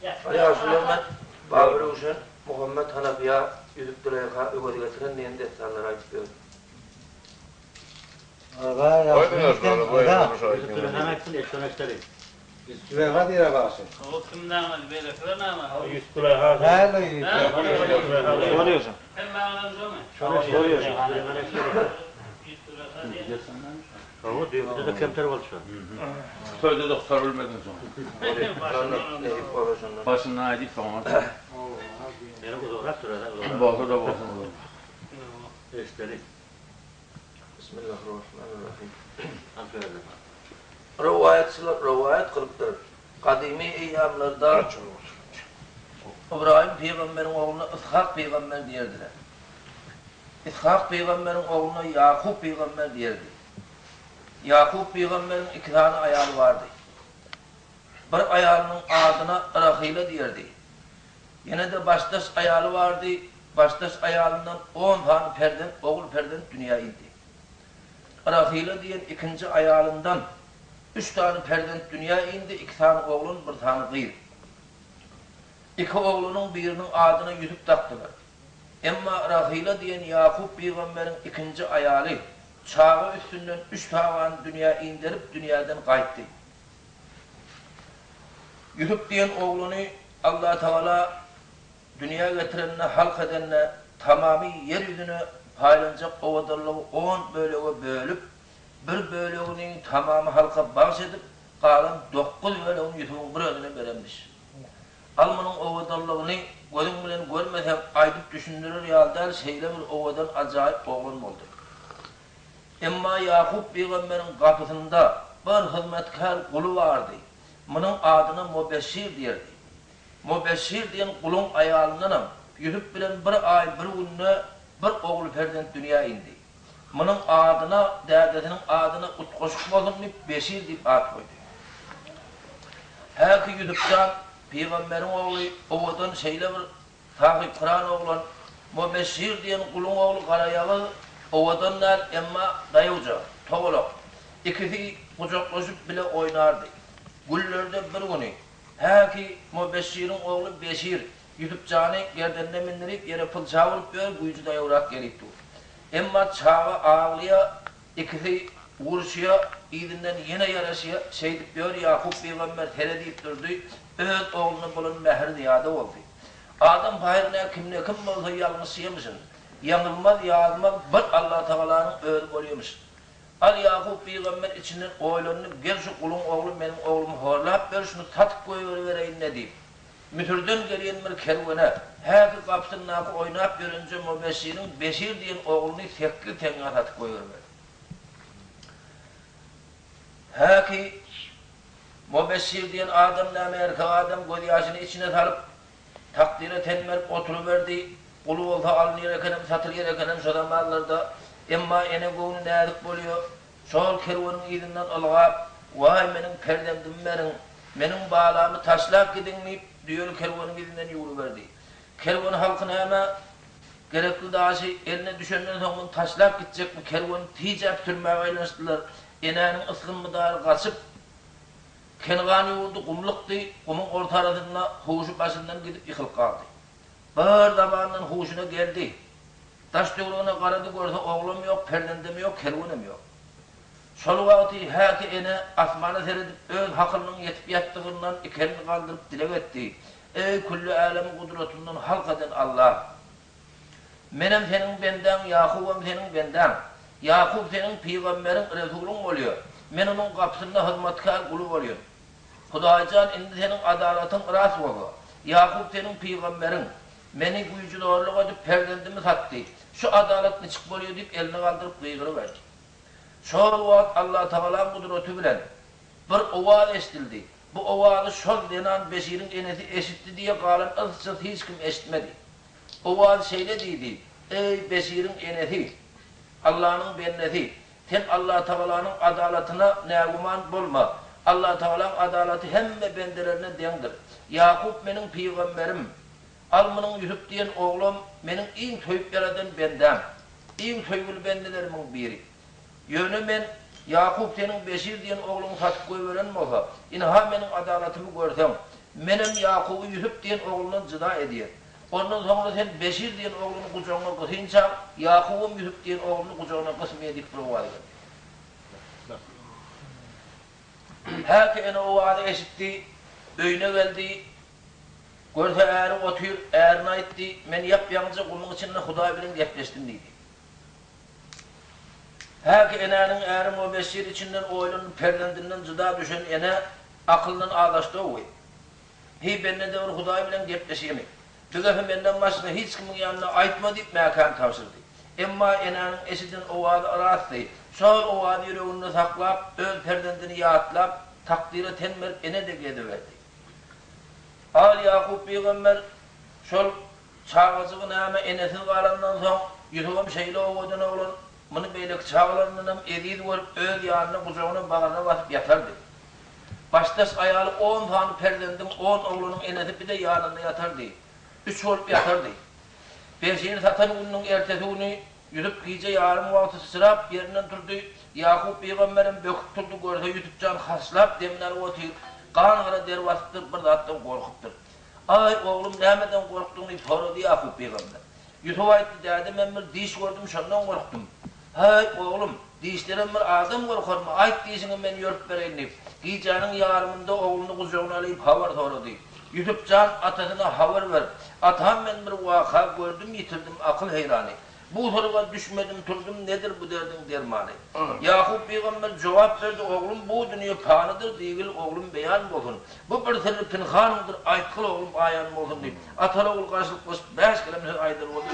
Ýaşuly men Baba Röwşen, Muhammet Hanafiýa, Ýüzüp Züleýha, Öwez getiren diýen dessanlary aýdyp ýörün. Toýda doktor bilmediň soň. Başyndan aýdyp soňuna. Bolsa-da bolsun uzak. Bismillahirrahmanirrahim. Rowaýatçylar rowaýat kylypdyr. Gadymy eýýamlarda Ybraýym pygamberiň ogluna Yshak pygamber diýerdiler. Yshak pygamberiň ogluna Ýakup pygamber diýerdi. Ýakup pygamberiň iki sany aýaly bardy. Bir aýalynyň adyna Rahyla diýerdi. Ýene-de başdaş aýaly bardy, başdaş aýalyndan on sany perzent, ogul perzent dünýä indi. Rahyla diýen ikinji aýalyndan üç sany perzent dünýä indi, iki sany oglan, bir sany gyz. Iki oglanyň biriniň adyna Ýusup dakdylar. Emma Rahyla diýen Ýakup pygamberiň ikinji aýaly çaga üstünden üç çagany dünýä inderip, dünýäden gaýtdy. Ýusup diýen ogluny Allatagala dünýä getirende, halk edende, tamamy ýer ýüzüne paýlanjak owadanlygy on bölege bölüp, bir bölegini tamamy halka bagş edip, galan dokuz bölegini Ýusubyň bir özüne berenmiş. Al munuň owadanlygyny gözüň bilen görmeseň, aýdyp düşündirer ýaly däl, şeýle bir owadan ajaýyp oglan boldy. Emma Ýakup pygamberiň gapysynda bir hyzmatkär guly bardy. Munuň adyna Mobeşşir diýerdi. Mobeşşir diýen guluň aýalyndanam Ýusup bilen bir aý bir günde bir ogul perzent dünýä indi. Munuň adyna dädesiniň adyna utgaşyk bolsun diýip Beşir diýip at goýdy. Häki Ýusupjan pygamberiň ogly owadan şeýle bir Sahypkyran oglan, Mobeşşir diýen guluň ogly garaýagyz, owadan däl, emma daýawja, togalak. Ikisi gujaklaşyp bile oýnardy. Günlerde bir güni, häki Mobeşşiriň ogly Beşir Ýusup jany gerdenine mindirip, ýere pylça urup ýör, güýji daýawrak gelip dur. Emma çaga aglaýa, ikisi uruşýa, yzyndan ýene ýaraşýa, şeýdip ýör, Ýakup pygamber seredip durdy, öz ogluna bolan mähri zyýada boldy. Adam paýrynä kimde-kim bolsa ýalňyşýamyşyn. Ýaňylmaz, ýazmaz bir Allatagalanyň özi bolýamyş. Al Ýakup pygamber içinden oýlandy, Gel şu guluň ogly meniň oglumy horlap ber, şuny satyp goýberibereýin-le diýip. Müsürden gelýän bir kerwene, häki gapysyndaky oýnap ýörenje Mobeşiriň Beşir diýen ogluny sekiz teňňä satyp goýberiberdi. Häki Mobeşir diýen adam näme erkek adam gözýaşyny içine salyp, takdyra ten berip oturyberdi. Guly bolsa alynýar ekenem, satylýar ekenem şo zamanlarda. Emma ene göwni näzik bolýar. Şol kerweniň yzyndan ylgap, Waý, meniň perzendimi beriň, meniň balamy taşlap gidiň diýip, düýeli kerweniň yzyndan ýüwrüberdi. Kerwen halky näme, gerekli daşy eline düşenden soň muny taşlap gitjekmi, kerweni tijäp sürmäge aýlanyşdylar. Enäniň ysgyn-mydary gaçyp, Kengan ýurdy gumlukdy, gumuň ortarasynda huşy başyndan gidip ýykylyp galdy. Bir zamandan huşuna geldi. Daş-töweregine garady, görse oglam ýok, perzendem ýok, kerwenem ýok. Şol wagty häki ene asmana seredip öz hakylynyň ýetip ýatdygyndan iki elini galdyryp dileg etdi, Eý, külli älemi gudratyndan halk eden Allah! Menem seniň bendäň, Ýakubam seniň bendäň. Ýakup seniň pygamberiň, resulyň bolýar. Men onuň gapysynda hyzmatkär guly bolýan. Hudaýjan, indi seniň adalatyň ras bolsa, Ýakup seniň pygamberiň, meni güýji-zorluk edip, perzendimi satdy. Şu adalat niçik bolýar diýip, elini galdyryp gygyryberdi. Şol wagt Allatagalaň gudraty bilen bir owaz eşidildi. Bu owazy şol zenan Beşiriň enesi eşitdi diýe galan yz-çyz hiç kim eşitmedi. Owaz şeýle diýdi, Eý, Beşiriň enesi! Allanyň bendesi! Sen Allatagalanyň adalatyna nägüman bolma. Allatagalaň adalaty hemme bendelerine deňdir. Ýakup meniň pygamberim. Al munuň Ýusup diýen oglam meniň iň söýüp ýaradan bendäm. Iň söýgüli bendelerimiň biri. Ýöne men, Ýakup seniň Beşir diýen ogluňy satyp goýberen bolsa, ynha meniň adalatymy görseň. Menem Ýakuby Ýusup diýen oglundan jyda edýän. Ondan soňra sen Beşir diýen ogluny gujagyňa gysynçaň, Ýakubam Ýusup diýen ogluny gujagyna gysmaýar diýip bir owaz geldi. Häki ene owazy eşitdi, öýüne geldi. Görse äri otyr, ärine aýtdy, Men ýap-ýaňyja gumuň içinde Hudaý bilen gepleşdim diýdi. Häki enäniň äri Mobeşşir içinden oýlanyp perzendinden jyda düşen ene akylyndan azaşdy-ow. Heý bende-de bir Hudaý bilen gepleşýemi? Bu gepi menden başga hiç kimiň ýanynda aýtma diýip mäkäm tabşyrdy. Emma enäniň eşiden owazy rastdy. Şol owazy ýüreginde saklap, öz perzendini ýatlap, takdyra ten berip ene-de geziberdi. Al Ýakup pygamber şol çagajygy näme enesiz galandan soň, Ýusubam şeýle owadan oglan, muny beýleki çagalaryndanam eziz görüp, öz ýanyna, gujagyna, bagryna basyp ýatardy. Başdaş aýaly on sany perzendiň, on oglanyň enesi bir-de ýanynda ýatardy. Üç bolup ýatardy. Beşiri satan gününiň ertesi güni Ýusup gije ýarym wagty syçrap ýerinden turdy. Ýakup pygamberem böküp turdy, görse Ýusup jan haşlap demini alyp otyr. Gan-gara der basypdyr, bir zatdan gorkupdyr. Aý, oglum, nämeden gorkduň diýip sorady Ýakup pygamber. Ýusup aýtdy, Däde, men bir diş gördüm, şondan gorkdum. Häý, oglum, dişlerem bir adam gorkarmy, aýt dişiňi men ýörüp bereýin diýip, gijäniň ýarymynda ogluny gujagyna alyp habar sorady. Ýusup jan atasyna habar berip, Atam men bir waka gördüm, ýitirdim akyl heýrany. Bu syrga düşmedim turdum, nedir bu derdiň dermany? Ýakup pygamber jogap berdi, Oglum, bu dünýe panydyr, diýgil, oglum, beýan bolsun. Bu bir syrry pynhanyňdyr, aýtgyl, oglum, aýan bolsun diýip, ataly-ogul garşylyklaşyp, bäş kelem söz aýdar boldy.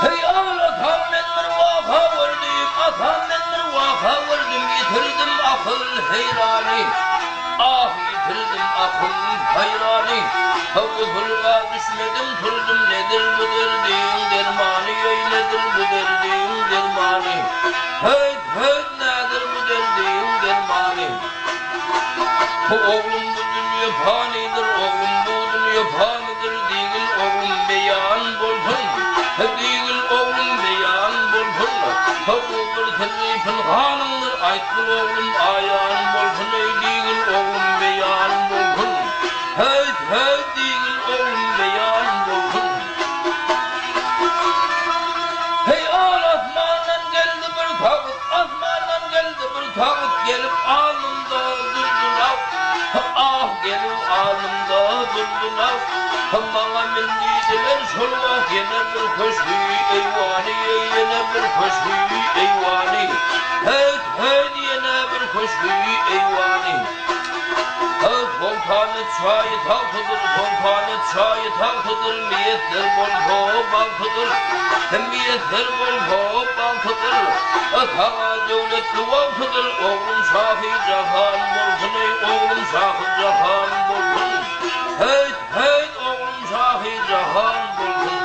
Heý, al, atam, men bir waka gördüm, Atam, men bir waka gördüm, Ýitirdim akyl heýrany, Ah, ýitirdim akyl haýrany. Howsala düşmedim, turdum, Nedir bu derdiň dermany, Eý, nedir bu derdiň dermany? Heýt, heýt, nedir bu derdiň dermany? Oglum bu dünýe panydyr, oglum bu dünýe panydyr, diýgil oglum beýan bolsun, diýgil oglum beýan bolsun, bu bir syrry pynhanyňdyr, aýtgyl oglum aýan bolsun, eý diýgil oglum beýan bolsun, heýt, heýt diýgil oglum beýan bolsun. Heý al asmandan geldi bir tagt, asmandan geldi bir tagt, gelip alnymda durdular, ah gelip alnymda durdular, maňa min diýdiler şol wagt ýene bir köşgi eýwany, ýene bir köşgi eýwany, heýt heýt ýene bir köşgi eýwany. Soltany çaýy tagtydyr, soltany çaýy tagtydyr, miýesser bolsa bagtydyr, miýesser bolsa bagtydyr, saňa döwletli wagtydyr, oglum şahy jahan bolsun, eý, oglum şahy jahan bolsun, heýt, heýt, oglum şahy jahan bolsun.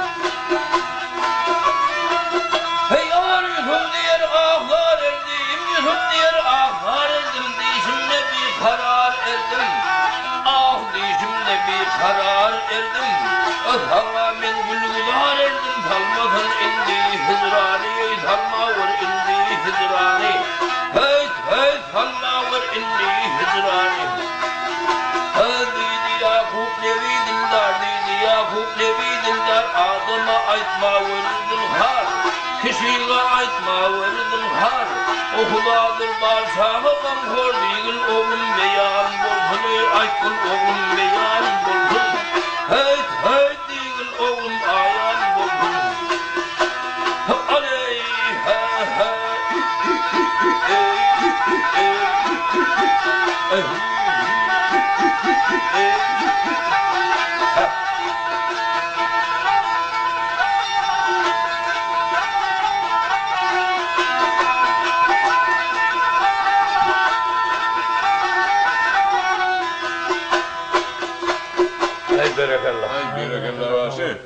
Heý, aman Ýusup diýer, ah-zar erdim, Ýusup diýer, ah-zar erdim, Diýşimde bikarar erdim, Ah, diýşimde bikarar erdim, Saňa men gül-güzar erdim, Salmasyn indi hijrany, Eý, salmawer indi hijrany, Heýt, heýt, salmawer indi hijrany. Diýdi Ýakup nebi dildar, Diýdi Ýakup nebi dildar, Adama aýtmawer zynhar, Kişige aýtmawer zynhar. O Hudadyr barçaga gamhor, Diýgil oglum beýan bolsun, Eý, aýtgyl oglum beýan bolsun, Heýt, heýt diýgil oglum aýan bolsun. Aleý, hä, hä, ü, ü, ü, ü, eý, ü, ü, eý, ü, ü, ü, e, hü, hü, ü, ü, ü, ü, eý, ü, ü, hä. Aý berekella. Aý berekella bagşy.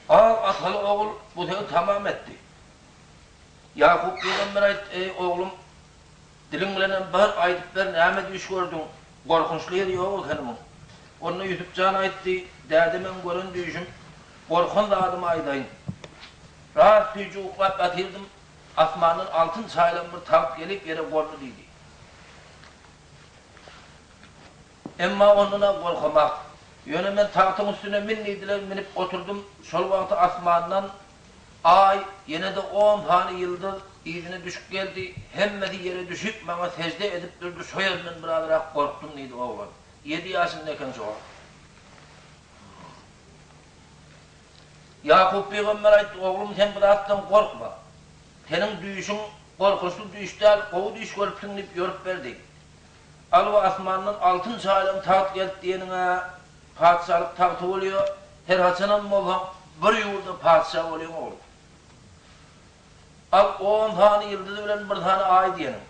Al ataly ogul bu sözi tamam etdi. Ýakup pygamber aýtdy, Eý, oglum, diliň bilenem bir aýdyp ber, näme düýş gördüň? Gorkunçly ýeri ýok ekeni muň. Onda Ýusup jan aýtdy, Däde meň gören düýşüm, gorkan zadymy aýdaýyn. Ras süýji uklap ýatyrdym, asmandan altyn çaýylan bir tagt gelip ýere gondy diýdi. Emma ondan-a gorkamak. Ýöne men tagtyň üstüne min diýdiler, minip oturdym, şol wagty asmandan Aý, ýene-de on sany ýyldyz yzyna düşüp geldi, hemmesi ýere düşüp, maňa sežde edip durdy, şo ýerinden birazrak gorkdum diýdi oglan. Ýedi ýaşynda eken şo wagt. Ýakup pygamber aýtdy, Oglum, sen bu zatdan gorkma. Seniň düýşüň gorkunçly düýş däl, gowy düýş görüpsiň diýip ýorup berdi. Alwa asmandan altyn çaýylan tagt geldi diýeniň-ä patyşalyk tagty bolýar, her haçanam bolsaň bir ýurda patyşa bolýaň oglum. Al on sany ýyldyz bilen bir sany aý diýeniň.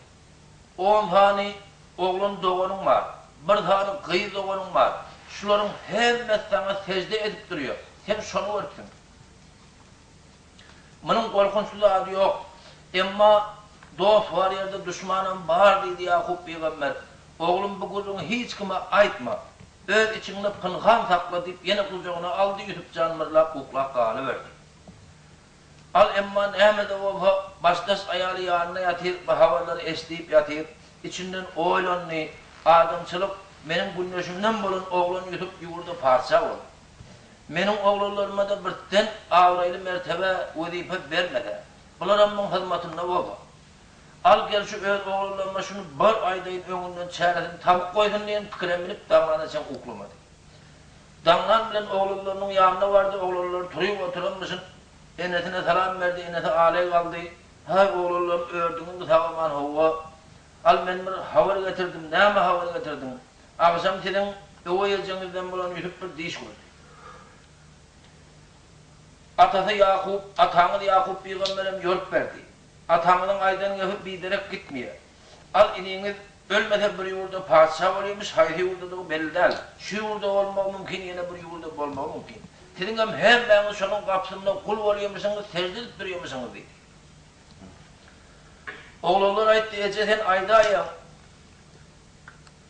On sany oglan doganyň bar, bir sany gyz doganyň bar. Şularyň hemmesi saňa sežde edip durýar. Sen şony görüpsiň. Munuň gorkunçly zady ýok. Emma dost bar ýerde duşmanam bar diýdi Ýakup pygamber. Oglum bu gürrüňi hiç kime aýtma. Öz içiňde pynhan sakla diýip ýene gujagyna aldy Ýusup jan myrlap uklap galyberdi. Al emma näme-de bolsa başdaş aýaly ýanynda ýatyr bu habarlary eşdip ýatyr. Içinden oýlandy, Adamçylyk meniň gündeşimden bolan oglan Ýusup ýurda patyşa boldy. Meniň oglanlaryma-da birden abraýly mertebe, wezipe bermese, bularam muň hyzmatynda bolsa. Al gel şu öz oglanlaryma şuny bir aýdaýyn öňünden çäresini tapyp goýsun diýen pikire münüp daňdana çen uklamady. Daňdan bilen oglanlarynyň ýanyna bardy, oglanlary turyp oturanmyşyn. Enesine salam berdi, enesi aleý galdy. Haý oglanlarym ördüňizmi sag-aman howwa. Al men bir habar getirdim, näme habar getirdiň? Agşam siziň öweý ejeňizden bolan Ýusup bir düýş gördi. Atasy Ýakup, ataňyz Ýakup pygamberem ýorup berdi. Ataňyzyň aýdan gepi biderek gitmeýär. Al iniňiz ölmese bir ýurda patyşa bolýarmyş, haýsy ýurdadygy belli däl. Şu ýurda bolmagy mümkin, ýene bir ýurda bolmagy mümkin. Siziňem hemmäňiz şonuň gapysynda gul bolýarmyşyňyz, sežde edip durýarmyşyňyz diýdi. Oglanlar aýtdy, Eje sen aýdaýaň.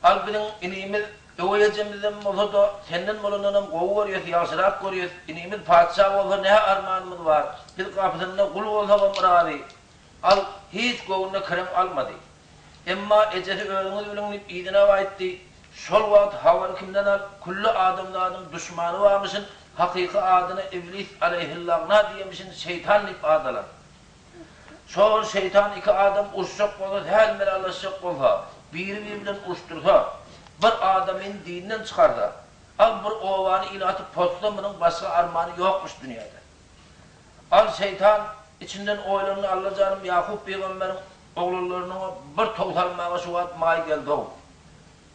Al biziň inimiz öweý ejemizden bolsa-da, senden bolandanam gowy görýäs, ýagşyrak görýäs. Inimiz patyşa bolsa nä armanymyz bar? Biz gapysynda gul bolsagam razy. Al, hiç göwnüne kireň almady. Emma ejesi özüňiz biliň diýip yzyna gaýtdy. Şol wagt habary kimden al, külli adamzadyň duşmany barmyşyn, hakyky adyna Iblis aleýhillagna diýemişin, şeýtan diýip at alan. Şol şeýtan iki adam uruşjak bolsa, sähel melallaşjak bolsa, biri-biri bilen uruşdyrsa, bir adamyny dinden çykarsa, al bir obany ilaty pozsa munuň başga armany ýokmuş dünýäde. Al şeýtan içinden oýlandy Allajanym Ýakup pygamberiň oglanlarynyňa bir tow salmaga şu wagt maý geldow.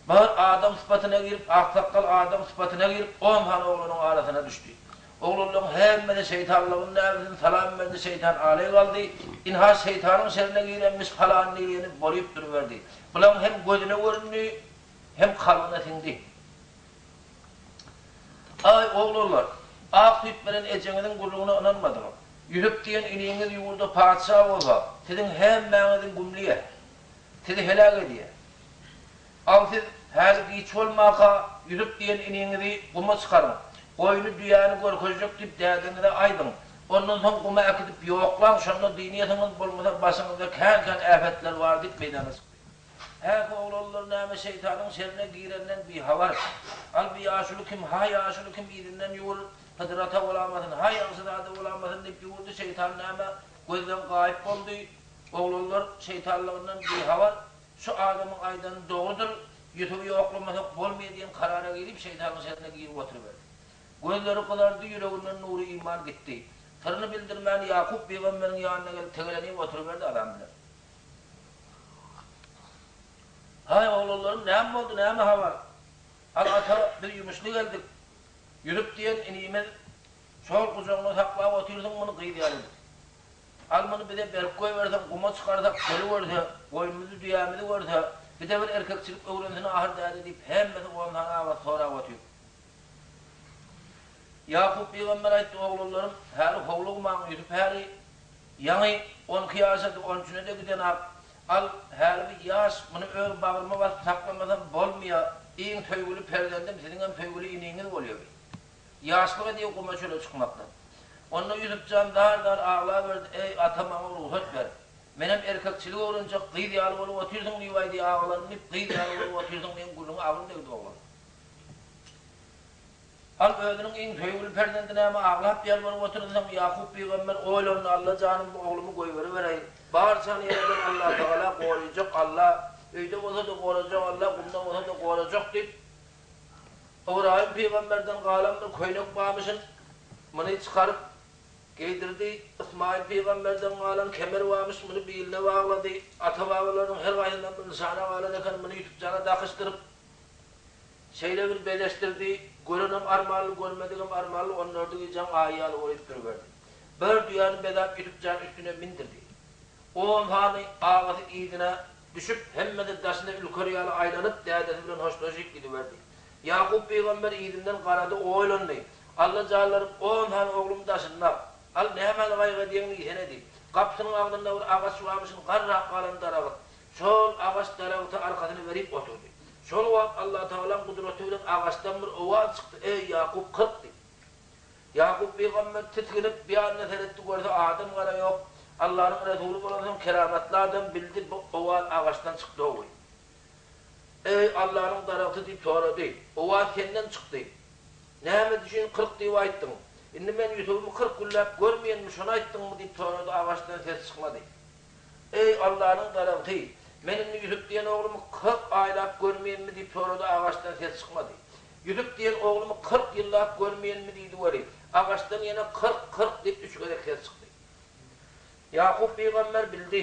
Bir adam sypatyna girip, aksakgal adam sypatyna girip, on sany oglanyň arasyna düşdi. Oglanlaryň hemmesi şeýtanlygyny näbilsin, salam berdi, şeýtan aleý galdy. Ynha, şeýtanyň şerine girenmiş palan diýeni bolyp duruberdi. Bulaň hem gözüne göründi, hem kalbyna siňdi. Aý, oglanlar, ak süýt beren ejeňiziň gürrüňine ynanmadyňyz. Ýüsüp diýen iniňiz ýurda patyşa bolsa, siziň hemmäňizi gümleýär. Sizi heläk edýär. Al siz, häli giç bolmaka, Ýusup diýen iniňizi guma çykaryň. Goýny, düýäni görkezjek diýip dädeňize aýdyň. Ondan soň guma äkidip ýoklaň, şonda dynýasyňyz, bolmasa başyňyzda kän-kän äpetler bar diýip meýdana çykdy. Häki oglanlar näme şeýtanyň şerine girenden bihabar. Al bi ýaşuly kim, ha ýaşuly kim yzyndan ýüwür, Hydyr ata bolamasyn, ha ýagşyzada bolamasyn diýip ýüwürdi, şeýtan näme gözden gaýyp boldy. Oglanlar şeýtanlygyndan bihabar. Şu adamyň aýdany dogrudyr, Ýusuby ýoklamasak bolmaýar diýen karara girip, şeýtanyň şerine girip oturyberdi. Gözleri gyzardy, ýüreginden nury-iman gitdi. Syryny bildirmän Ýakup pygamberiň ýanyna gelip tegelenip oturyberdi azam bilen. Haý, oglanlarym, näme boldy, näme habar? Al ata, biz ýumuşly geldik. Ýusup diýen inimiz şol gujagyňda saklap otyrsyň muny gyz ýaly edip. Al muny bize berip goýberseň, guma çykarsak, çöli görse, goýnumyzy, düýämizi görse, Bize bir erkekçilik öwrensin ahyr däde diýip, hemmesi on sany agasy sorap otyr. Ýakup pygamber aýtdy, Oglanlarym, häli howlugmaň, Ýusup häli ýaňy on iki ýaşady, on üçüne-de gidenak. Al, häli bir ýaş, muny öz bagryma basyp saklamasam bolmaýar. Iň söýgüli perzendim, siziňem söýgüli iniňiz bolýar bi. Ýaşlyk edýär guma çöle çykmakdan. Onda Ýusup jan zar-zar aglaberdi, Eý, ata, maňa rugsat ber. Menem erkekçilik öwrenjek, gyz ýaly bolup otyrsyň diýip aýdýar agalarym diýip, gyz ýaly bolup otyrsyň diýen gürrüňi agyr degdi oglana. Al, özüniň iň söýgüli perzendi näme aglap ýalbaryp otyrynsoň, Ýakup pygamber oýlandy, Alla janym, bu oglumy goýberibereýin. Barçany ýaradan Allatagala, goraýjak Alla, öýde bolsa-da gorajak Alla, gumda bolsa-da gorajak diýip, Ybraýym pygamberden galan bir köýnek barmyşyn, muny çykaryp geýdirdi. Ysmaýyl pygamberden galan kemer barmyş, muny biline baglady. Ata-babalarynyň her haýsyndan bir nyşana galan eken, muny Ýusup jana dakyşdyryp, Şeýle bir bezeşdirdi, görenem armanly, görmedigem armanly, on dördi gijäň aýy ýaly bolup duruberdi. Bir düýäni bezäp Ýusup jan üstüne mindirdi. On sany agasy yzyna düşüp, hemmesi daşyna ülker ýaly aýlanyp, dädesi bilen hoşlaşyp gidiberdi. Ýakup pygamber yzyndan garady, oýlandy, Alla janlarym, on sany oglum daşynda, al, nämäni gaýgy edýäň diýsene diýip, gapysynyň agzynda bir agaç barmyşyn, garrap galan daragyt. Şol agaç daragta arkasyny berip oturdy. Şol wagt Allatagalaň gudraty bilen agaçdan bir owaz çykdy, Eý, Ýakup, 40 diýip. Ýakup pygamber tisginip, bir ýanyna seretdi, görse, adam gara ýok. Allanyň resuly bolansoň, keramatly adam, bildi, bu owaz agaçdan çykdy-owy. Eý, Allanyň daragty diýip sorady. Owaz senden çykdy. Näme üçin 40 diýip aýtdyň? Indi men Ýusubymy 40 günläp görmeýänmi, şony aýtdyňmy diýip sorady, agaçdan ses çykmady. Eý, Allanyň daragty! Men indi Ýusup diýen oglumy 40 aýlap görmeýinmi? diýip sorady, agaçdan ses çykmady. Ýusup diýen oglumy 40 ýyllap görmeýinmi? diýdi weli, agaçdan ýene 40, 40 diýip üç gezek ses çykdy. Ýakup pygamber bildi.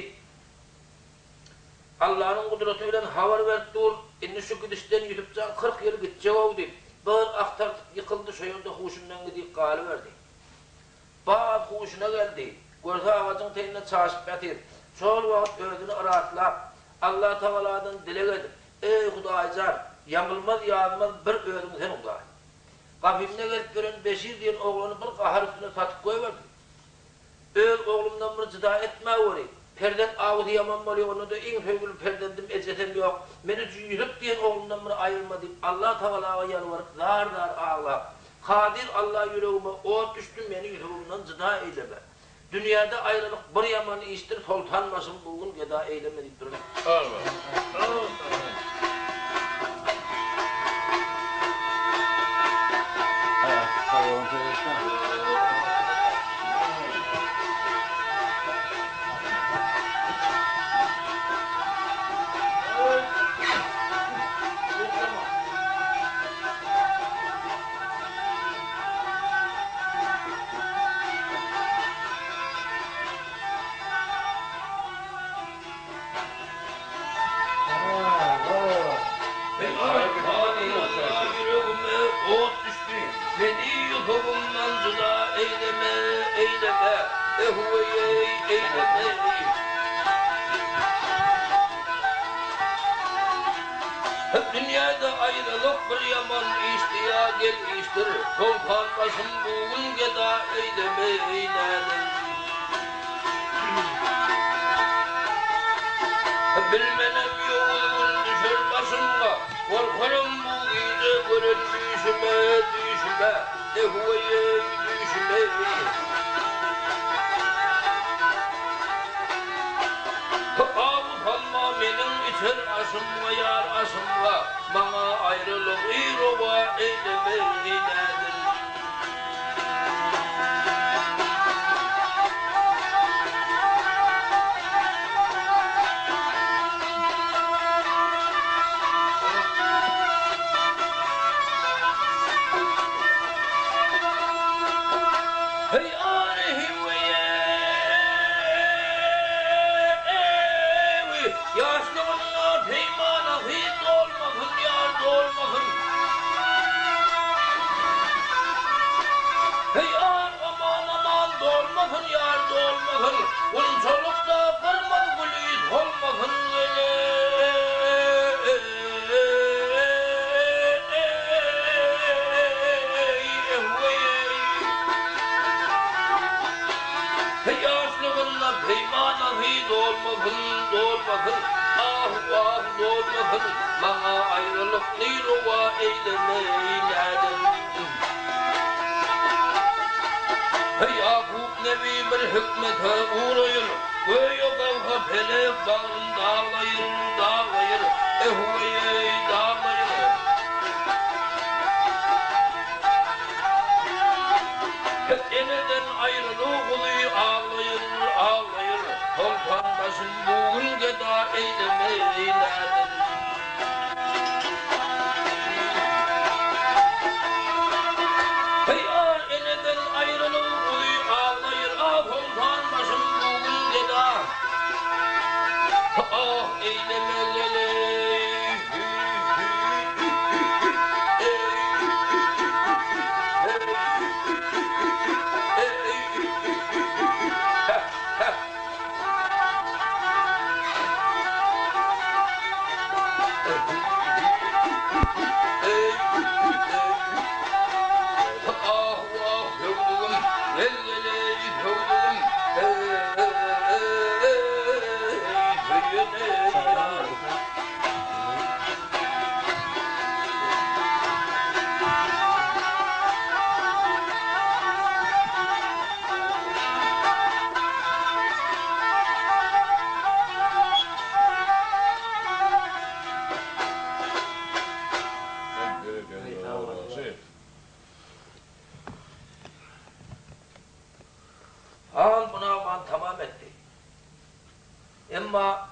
Allanyň gudraty bilen habar berip dur, indi şu gidişden Ýusup jan 40 ýyl gitjeg-ow diýip, bir ah tartyp ýykyldy, şo ýerde huşundan gidip galyberdi. Baz huşuna geldi. Görse agajyň teýinde çaşyp ýatyr. Şol wagt özüni yratlap, Allatagaladan dileg edip, Eý, Hudaýjan, ýaňylmaz ýazmaz bir özüň sen Hudaý. Gapymda gezip ýören Beşir diýen oglany bir gahar üstüne satyp goýberdim. Öz oglumdan bir jyda etmäweri. Perzent awusy ýaman bolýar, onda-da iň söýgüli perzendim, ejesem ýok. Meni şu Ýusup diýen oglumdan bir aýyrma diýip, Allatagalaga ýalbaryp, zar-zar aglap, Kadyr Alla ýüregime ot düşdi, meni Ýusubymdan jyda eýleme. Dünýäde aýralyk bir ýaman işdir, soltan başym bu gün geda eýleme diýip duran. Ýüregime ot düşdi, Meni Ýusubymdan jyda eýleme, eýleme, ehweýeý, eýleme-eý. Dünýäde aýralyk bir ýaman işdi ýa gel işdir, Soltan başym bu gün geda eýleme, eýlädim. Bilmenem ýowuz gün düşer başymga, Gorkaram bu gije gören düýşüme, düýşüme, ehweýeý, düýşüme. Awy salma meniň içer aşymga, ýar aşymga, Maňa aýralygy rowa eýleme, eýlädim. Heý, Aryhy-weýeewi, Ýaşlygymda peýmanasy dolmasyn, ýar dolmasyn. dolmasyn, Ah-wah dolmasyn, Maňa aýralykny rowa eýlemeý näderin. Ýakup nebi bir hikmete ugraýyr, Göýä gawga pelek bagryn daglaýyr, daglaýyr, Ehweý-eý, daglaýyr. Eneden aýryly guzy aglaýyr, aglaýyr, Soltan başyn bu gün geda eýlemeý näderin. Heý, a, eneden aýryly guzy aglaýyr, A, soltan başyn bu gün geda, ah, eýleme geleý, Ah-wah höwdügim, gel-geleý höwdügim, Eý, söýen-eý ýar. Han bu namany tamam etdi. Emma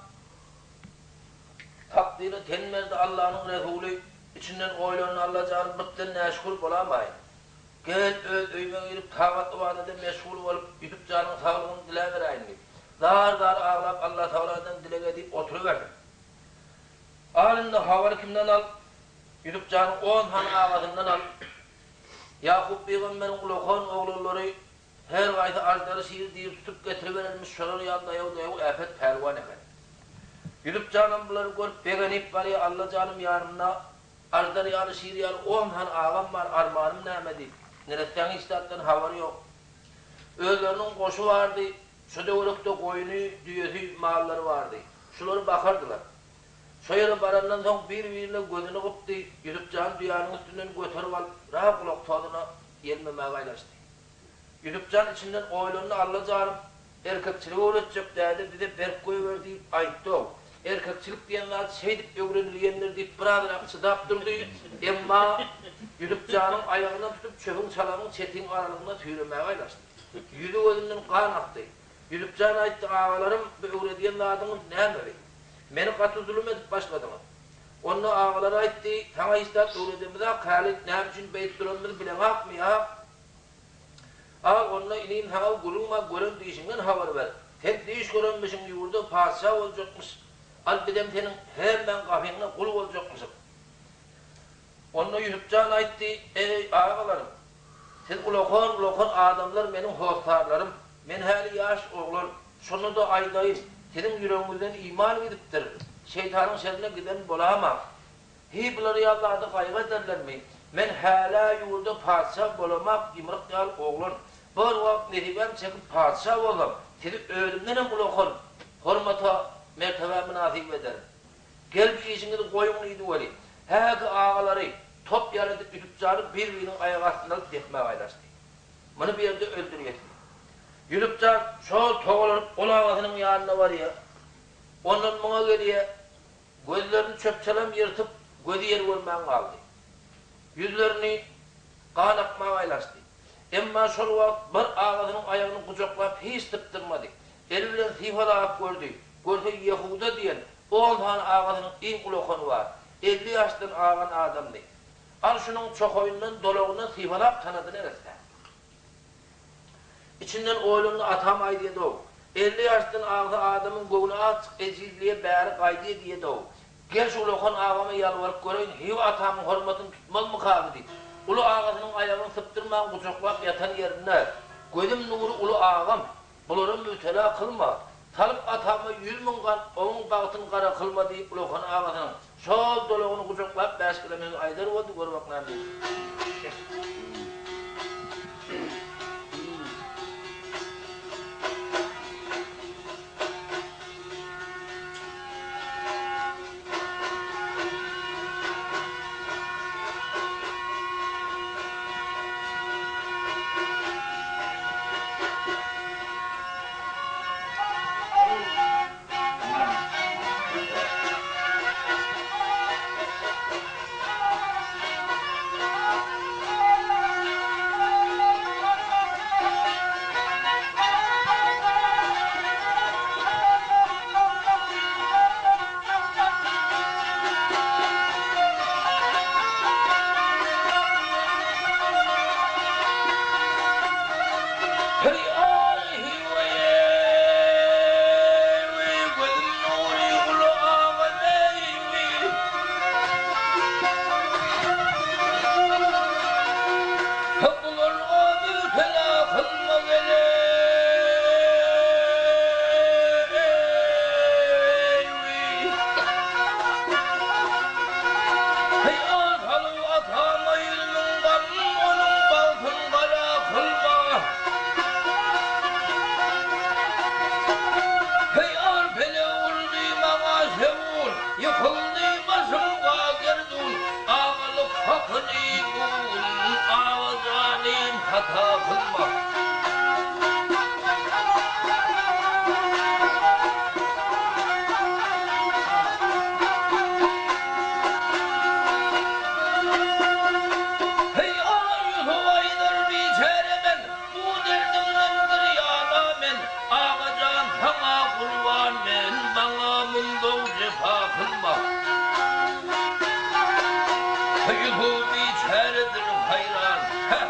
takdyra ten berdi Allanyň Resuly, içinden oýlandy Allajan butdan näşükür bolamaýyn. Gel öz öýüme girip tagat-ybadada meşgul bolup Ýusup janyň saglygyny diläberäýin diýip, zar-zar aglap Allatagaladan dileg edip oturyberdi. Al indi habary kimden al? Ýusup janyň on sany agasyndan al. Ýakup pygamberiň ulakan oglanlary her gaýsy aždary şir diýip tutup getiriberermiş, şolar ýaly daýaw-daýaw äpet pälwan eken. Ýusup janam bulary görüp begenip barýar, Alla janym ýanymda aždar ýaly, şir ýaly on sany agam bar, armanym näme diýip. Neressäň hiç zatdan habary ýok. Özleriniň goşy bardy, şo töwerekde goýny, düýesi, mallary bardy. Şulary bakardylar. Şo ýere barandan soň bir-birine gözüni gypdy, Ýusupjany düýäniň üstünden göterip alyp, ra gulaktozyna ýelmemäge aýlanşdy. Ýusupjan içinden oýlandy, Alla janym, erkekçiligi öwretjek däde bize berk goýber diýip aýtdy-ow. Erkekçilik diýen zat şeýdip öwrenilýändir diýip birazrak çydap durdy, emma Ýusupjanyň aýagyndan tutup çöpüň-çalagyň çetiň aralygynda süýremäge aýlanşdy. Ýüzi-gözünden gan akdy. Ýusupjan aýtdy, Agalarym, bu öwredýän zadyňyz näme? Meni gaty zulum edip başladyňyz. Onda agalary aýtdy, Saňa hiç zat öwredemizok, häli näme üçin beýdip duranymyzy bileňokmy ýa? Al, onda inim saňa gürrüň bar, gören düýşüňden habar ber. Sen düýş görenmişiň ýurda patyşa boljakmyş, al bizem seniň hemmäň gapyňda gul boljakmyşyk. Onda Ýusupjan aýtdy, Eý, agalarym! Siz ulakan-ulakan adamlar meniň hossarlarym. Men häli ýaş oglan. Şonda-da aýdaýyn, siziň ýüregiňizden iman gidipdir. Şeýtanyň şerine giden bolamaň. Hiý, bular ýaly zady gaýgy ederlermi? Men hälä ýurda patyşa bolamak, ýymryk ýaly oglan. Bir wagt nesibäm çekip patyşa bolsam, sizi özümdenem ulakan hormata, mertebä mynasyp ederin. Gelip işiňizi goýuň diýdi weli, häki agalary top ýaly edip Ýusupjany bir-biriniň aýagy astyna alyp depmäge aýlaşdy. Muny bu ýerde öldürýäs diýip. Ýusupjan şol togalanyp ol agasynyň ýanyna barýar. Ondan muňa gelýär. Gözlerini çöp-çalam ýyrtyp, gözi ýer görmän galdy. Ýüzlerini gan akmaga aýlaşdy. Emma şol wagt bir agasynyň aýagyny gujaklap hiç sypdyrmady. Eli bilen sypalap gördi. Görse Ýehuda diýen on sany agasynyň iň ulakany bar. 50 ýaşdan agan adamdy. Al şunuň çokaýyndan, dolagyndan sypalap tanady neresse. Içinden oýlandy, Atam aýdýa-dow, 50 ýaşdan agsa adamyň göwni azjyk ejizliýe bäri gaýdýa diýe-dow. Gel şu ulakan agama ýalbaryp göreýin, hiý atamyň hormatyny tutmazmyka bu diýip, uly agasynyň aýagyny sypdyrman gujaklap ýatan ýerinde, Gözüm nury uly agam, Bulara mübtela kylma. Salyp atama 100 000 gan, oň bagtyn gara kylma diýip ulakan agasynyň şol dolagyny gujaklap bäş kile söz aýdar boldy, gör bak näme diýdi. Ýusup biçäredir haýran, Hä,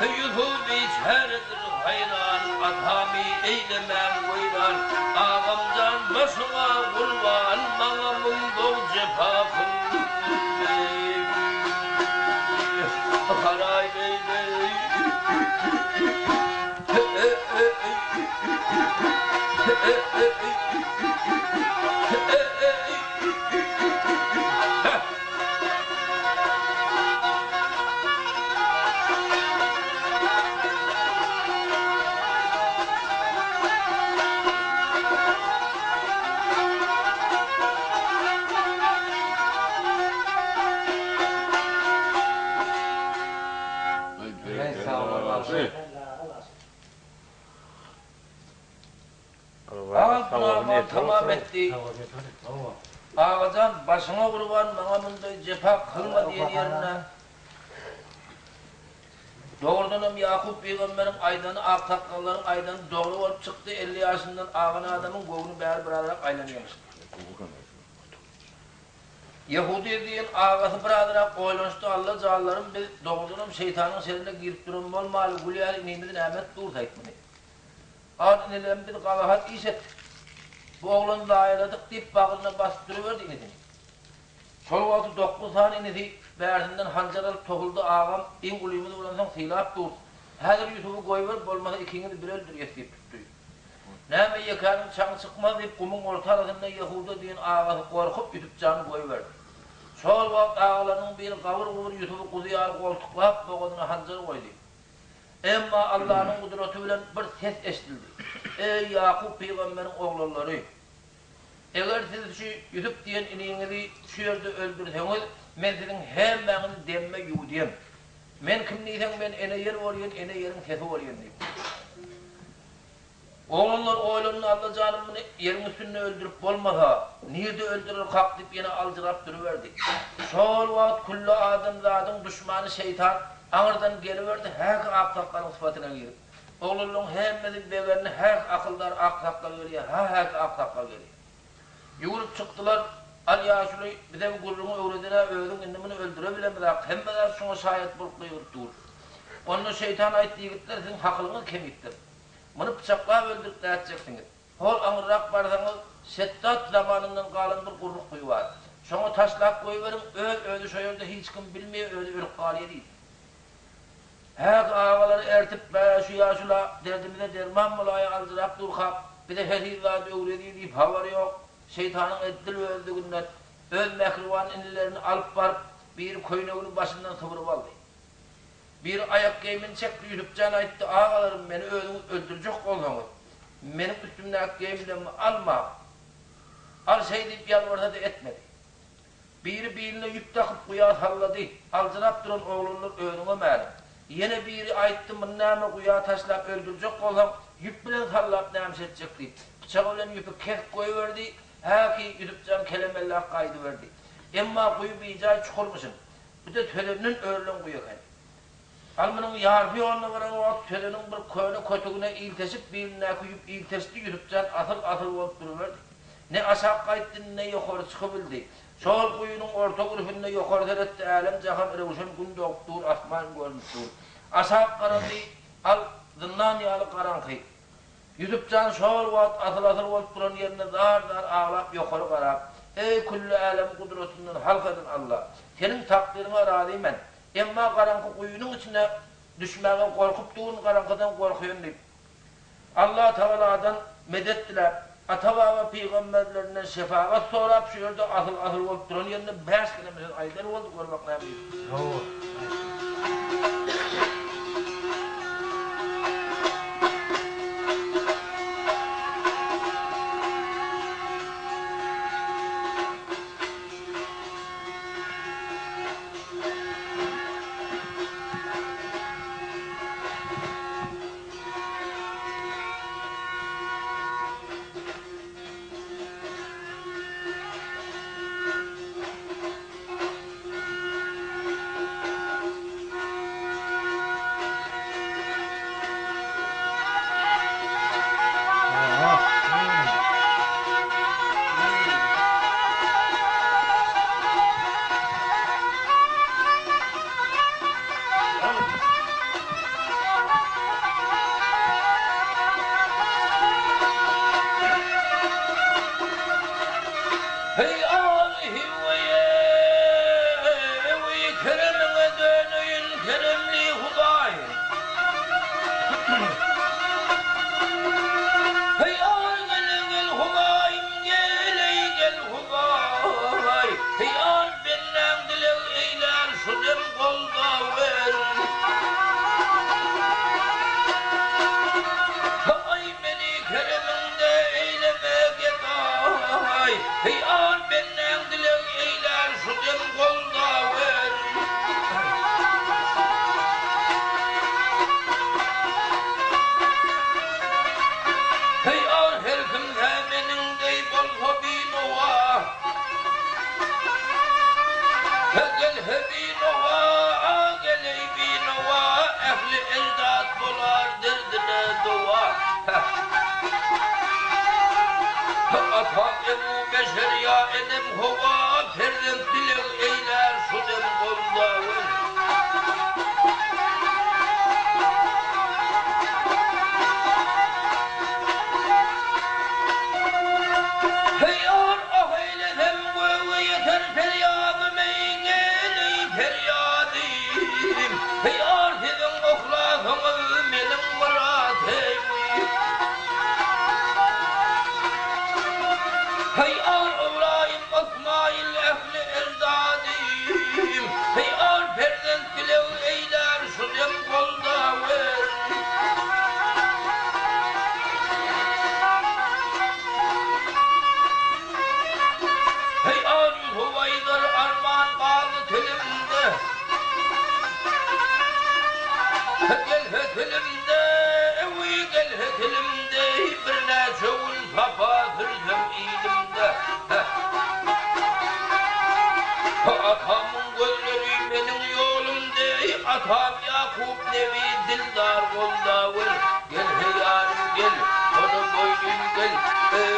Ýusup biçäredir haýran, Atamy eýlemäň weýran, Agam jan başyňa gurban, Maňa mundag jepa kyldy. Haraý beýleý. Al tamam etdi. Agajan başyňa gurban maňa mundaý jepa kylma diýen ýerinde Dogrudanam Ýakup pygamberiň aýdany aksakgallaryň aýdany dogry bolup çykdy 50 ýaşyndan agan adamyň göwni bäri birazrak aýlanýamyş. Ýehudy diýen agasy birazrak oýlanyşdy Alla janlarym biz dogrudanam şeýtanyň şerine girip duran bolmaly gül ýaly inimizi näme edip dursaýt muny. Al inilerim biz gabahat iş etdik. Bu oglany zaýaladyk diýip bagryna basyp duruberdi inisini. Şol wagty dokguz sany inisi bärsinden hanjar alyp topuldy agam iň ulymyz bolansoň sylap dur. Häzir Ýusuby goýber bolmasa ikiňizi bir öldürýäs diýip tutdy. Näme ýekäniň çaňy çykmaz diýip gumuň orta arasynda Ýehuda diýen agasy gorkup Ýusupjany goýberdi. Şol wagt agalarynyň biri gabyr-gubur Ýusuby guzy ýaly goltuklap bogazyna hanjar goýdy. Emma Allanyň gudraty bilen bir ses eşidildi, Eý, Ýakup pygamberiň oglanlary! Eger siz şu Ýusup diýen iniňizi şu ýerde öldürseňiz, men siziň hemmäňizi demme ýuwudýan. Men kim diýseň, men ene ýer bolýan, ene ýeriň sesi bolýan diýip. Oglanlar oýlandy, Alla janym muny ýeriň üstünde öldürip bolmasa, nirde öldürerkak diýip ýene aljyrap duruberdi. Şol wagt külli adamzadyň duşmany şeýtan aňyrdan geliberdi, häki aksakgalyň sypatyna girip. Oglanlaryň hemmesi begendi, häki akyldar aksakgal gelýär, ha häki aksakgal gelýär. Ýüwrüp çykdylar, Al ýaşuly, bize bu gürrüňi öwreden-ä özüň, indi muny öldürebilemizak, hemme zat şuňa şaýat bolup gygyryp dur. Onda şeýtan aýtdy, Ýigitler, siziň hakylyňyz kemipdir. Muny pyçaklap öldürip nätjeksiňiz? Hol aňyrrak barsaňyz, Şetdat zamanyndan galan bir gurruk guýy bar. Şoňa taşlap goýberiň, öz-özi şo ýerde hiç kim bilmeýär, özi ölüp galýar diýdi. Häk agalary ertip, Bä, şu ýaşula derdimize derman bolaýa aljyrap durkak, bize hesiz zat öwredi diýip habary ýok, şeýtanyň eddil özlüginden öz mähriban inilerini alyp baryp, biri köýnegini başyndan sybyryp aldy. Biri aýak geýmini çekdi, Ýusupjan aýtdy, Agalarym, meni özüňiz öldürjek bolsaňyz, meniň üstümdäki geýimlerimi almaň. Al şeý diýip ýalbarsa-da etmedi. Biri biline ýüp dakyp guýa sallady, aljyrap duran oglanlar özüňe mälim. Ýene biri aýtdy, Muny näme guýa taşlap öldürjek bolsaň, ýüp bilen sallap nämiş etjek diýip, pyçagy bilen ýüpi kesip goýberdi, häki, Ýusupjan kelemelläp gaýdyberdi. Emma guýy bijaý çukurmyşyn. Bu-da sözenden örülen guýy eken. Al munuň ýarpy ýoluna baran wagt sözeniň bir köne kötügine ilteşip bilindäki ýüp ilteşdi Ýusupjan asyl-asyl bolup duruberdi. Ne aşak gaýtdy, ne ýokary çykybildi. Şol guýynyň orta gürpünde ýokary seretdi älem-jahan röwşen gün dogup dur, asman görnüp dur. Aşak garady, al zyndan ýaly garaňky. Ýusupjan şol wagt asyl-asyl bolup duran ýerinde zar-zar aglap ýokary garap, Eý, külli älemi gudratyndan halk eden Alla! Seniň takdyryňa razy men. Emma garaňky guýynyň içine düşmäge gorkup durun, garaňkydan gorkuýan diýip, Allatagaladan medet diläp, ata-baba pygamberlerinden şefagat sorap şu ýerde asyl-asyl bolup duran ýerinde bäş keleme söz aýdar boldy, gör bak näme diýdi. Hawa. perýadym, Ýar siziň yhlasyňyz meniň myratym. Ýar Ybraýym, Ysmaýyl ähli eždadym, Ýar perzent dileg eýlär şu dem goldawer. Heý al Ýusup aýdar arman galdy tilimde. Gelse tilimde, wiý gelse tilimde, Birnäçe gün sapa sürsem ilimde. Atamyň gözleri meniň ýolum deý, Atam Ýakup nebi dildar goldawer. Gel heý ýarym gel, sona boýlym gel, eý.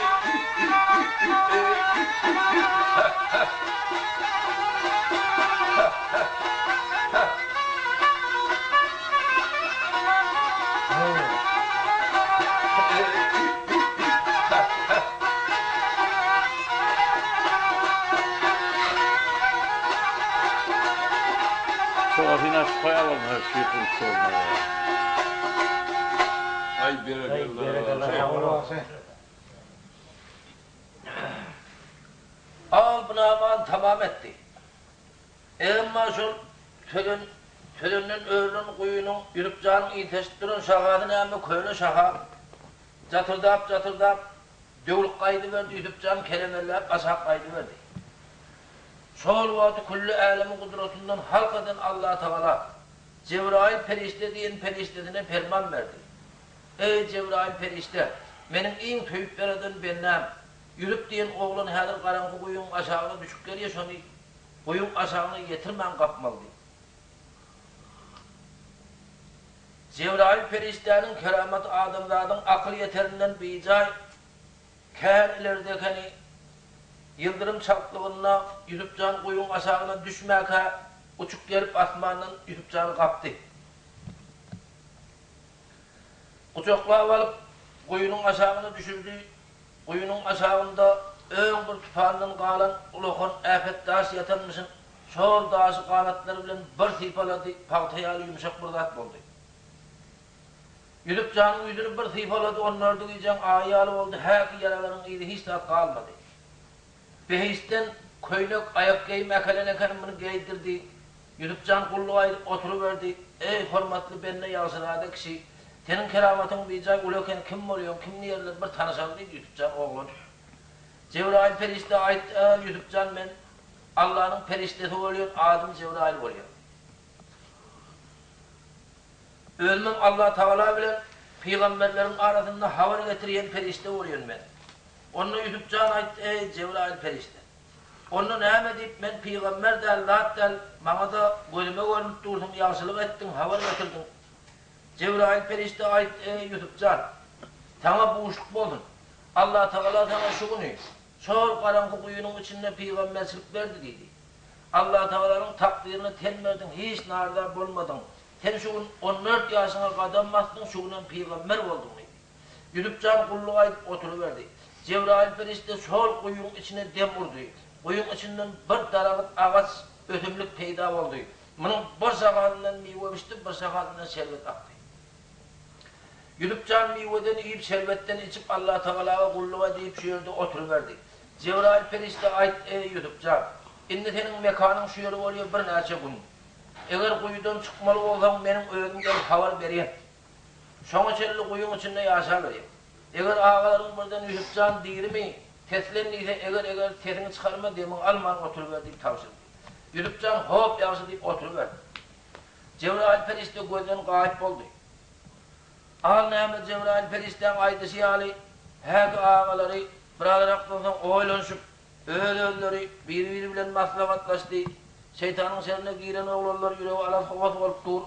Çogasyny açyp goýar bolmasa şyh Aý berekella. Al bu namany tamam etdi. Emma şol tölen, tölenden örülen guýynyň Ýusupjanyň ilteşip duran şahasy näme köne şaha. Jatyrdap-jatyrdap, döwlüp gaýdyberdi, Ýusupjan kelemenläp aşak gaýdyberdi. Şol wagty külli älemi gudratyndan halk eden Allatagala Jebraýyl perişde diýen perişdesine perman berdi. Eý, Jebraýyl perişde! Meniň iň söýüp ýaradan bendäm, Ýusup diýen oglan häzir garaňky guýyň aşagyna düşüp gelýär, şony guýyň aşagyna ýetirmän gapmaly diýdi. Jebraýyl perişdäniň keramaty adamzadyň akyl ýeterinden bijaý kän ileride ekeni. Ýyldyrym çaltlygynda Ýusupjan guýyň aşagyna düşmäkä uçup gelip asmandan Ýusupjany gapdy. Gujaklap alyp, guýynyň aşagyna düşürdi. Guýynyň aşagynda öň bir tupandan galan ulakan äpet daş ýatanmyşyn. Şol daşy ganatlary bilen bir sypalady, pagta ýaly ýumşak bir zat boldy. Ýusup janyň ýüzüni bir sypalady, onlardy gijäň aýy ýaly boldy, häki ýaralaryň yzy hiç zat galmady. Behiştden köýnek, aýak geýim äkelen ekeni muny geýdirdi. Ýusup jan gulluk aýdyp oturyberdi. Eý, hormatly bende, ýagşyzada kişi, seniň keramatyň bijaý uly ekeni, kim bolýaň, kim diýerler, bir tanyşaly diýdi Ýusup jan oglan. Jebraýyl perişde aýtdy, Ýusup jan, men Allanyň perişdesi bolýan, adym Jebraýyl bolýar. Özümem Allatagala bilen pygamberleriň arasynda habar getirýän perişde bolýan men. Onda Ýusup jan aýtdy, Eý, Jebraýyl perişde! Onda näme diýip, men pygamber däl, zat däl, maňa-da gözüme görnüp dursuň, ýagşylyk etdiň, habar getirdiň. Jebraýyl perişde aýtdy, Eý, Ýusup jan! Saňa buşluk bolsun! Allatagala saňa şu güni, şol garaňky guýynyň içinde pygamberçilik berdi diýdi. Allatagalanyň takdyryna ten berdiň, hiç naryza bolmadyň. Sen şu gün on dört ýaşyňa gadam basdyň, şu günem pygamber bolduň diýdi. Ýusup jan gulluk aýdyp oturyberdi. Jebraýyl perişde şol guýyň içine dem urdy. Guýyň içinden bir daragyt agaç, ösümlik peýda boldy. Munuň bir şahasyndan miwe bişdi, bir şahasyndan şerbet akdy. Ýusup jan miweden iýip, şerbetden içip, Allatagalaga gulluk edip, şu ýerde oturyberdi. Jebraýyl perişde aýt, Eý, Ýusup jan! Indi seniň mekanyň şu ýeri bolýar birnäçe gün. Eger guýudan çykmaly bolsaň, meniň özüm gelip habar berýän. Şoňa çenli guýyň içinde ýaşaberýän. Eger agalaryň birden Ýusup jan dirimi, seslen diýse, eger-eger sesiňi çykarma, demiňi alman oturyber diýip tabşyrdy. Ýusup jan hop ýagşy diýip oturyberdi. Jebraýyl perişde gözden gaýyp boldy. Al näme Jebraýyl perişdäň aýdyşy ýaly, häki agalary birazrakdan soň oýlanyşyp, öz-özleri, biri-biri bilen maslahatlaşdy. Şeýtanyň şerine giren oglanlar ýüregi alas-howas bolup dur.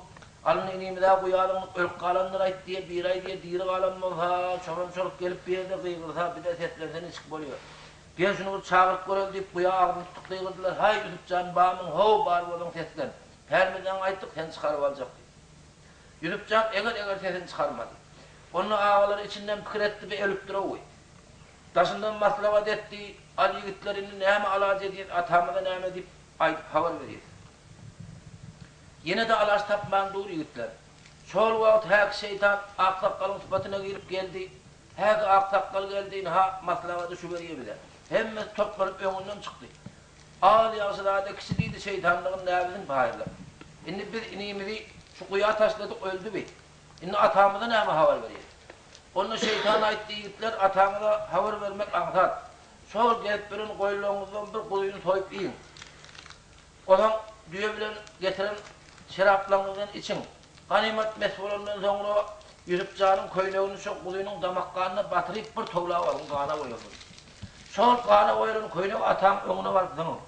Alyn inimiz-ä guýalyňlyk ölüp galandyr-aýt diýe, biri aýdýa, diri galan bolsa, çoram-çorup gelip bir ýerde gygyrsa, bize seslense niçik bolýa. Gel şuny bir çagyryp göreli diýip, guýa agzyny tutup gygyrdylar, Haý, Ýusup jan, bamyň, how, bar bolsaň seslen. Pälmizden aýtdyk, seni çykaryp aljak diýip. Ýusup jan eger-eger sesini çykarmady. Onda agalary içinden pikir etdi, Bi ölüpdir-ow. Daşyndan maslahat etdi, Al ýigitler, indi näme alaç edýäs, atamyza näme diýip aýdyp habar berýäs. Ýene-de alaç tapman dur ýigitler. Şol wagt häki şeýtan aksakgalyň sypatyna girip geldi. Häki aksakgal geldi, ynha, maslaha düşüberýär bize. Hemmesi toplanyp öňünden çykdy. Al ýagşyzada kişi diýdi, şeýtanlygyny näbilsin paýyrlar. Indi biz inimizi şu guýa taşladyk, öldi bi. Indi atamyza näme habar berýäs? Onda şeýtan aýtdy, Ýigitler, ataňyza habar bermek aňsat. Şol gezip ýören goýunlaryňyzdan bir guzyny soýup iýiň. Onsoň düýe bilen getiren şeraplaryňyzdan içiň. Ganymat mes bolandan soňra Ýusup janyň köýnegini şo guzynyň damak ganyna batyryp bir towlap alyň, gana boýasyn. Şol gana boýalan köýnegi ataň öňüne baryp zyňyň.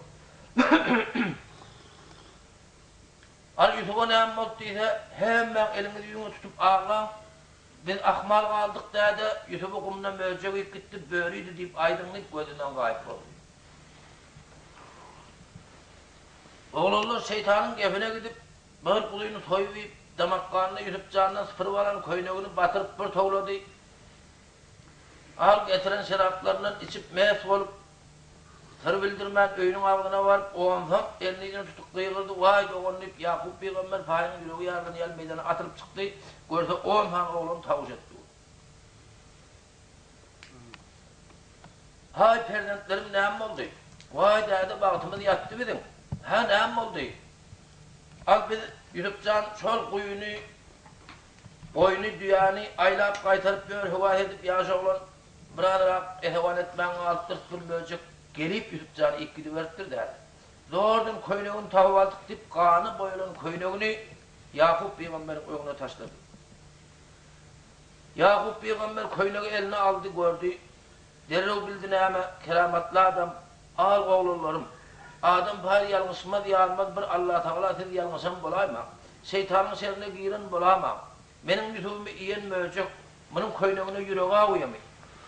Al Ýusuba näme boldy diýse, hemmäň eliňizi ýüňe tutup aglaň, biz ahmal galdyk däde, Ýusuby gumda möjek iýip gitdi, böri iýdi diýip aýdyň diýip gözünden gaýyp boldy. Oglanlar şeýtanyň gepine gidip, bir guzyny soýup iýip, damakganyna Ýusup jandan sypyryp alan köýnegini batyryp bir towlady. Al getiren şeraplaryndan içip mes bolup, syr bildirmän öýüniň agzyna baryp, onsoň elini ýüzüne tutup gygyrdy, Waý, dogan diýip, Ýakup pygamber paýynyň ýüregi ýarylan ýaly meýdana atylyp çykdy, görse on sany oglan tawuş edip dur. Haý, perzentlerim näme boldy? Waý, däde, bagtymyz ýatdy biziň. Hä, näme boldy? Al biz, Ýusup jan, şol guýyny, goýny, düýäni aýlap gaýtaryp ýör, höwes edip ýaş oglan birazrak esewan etmän galypdyrys, bir möjek gelip Ýusup jany iýip gidiberipdir, däde. Zordan köýnegini tapyp aldyk diýip, gana boýalan köýnegini Ýakup pygamberiň öňüne taşlady. Ýakup pygamber köýnegi eline aldy, gördi. Derrew bildi näme, keramatly adam, Al, oglanlarym, adam paýr ýalňyşmaz, ýazmaz, bir Allatagala siz ýalňyşan bolaýmaň, şeýtanyň şerine giren bolamaň. Meniň Ýusubymy iýen möjek, munuň köýnegine ýüregi awuýamy?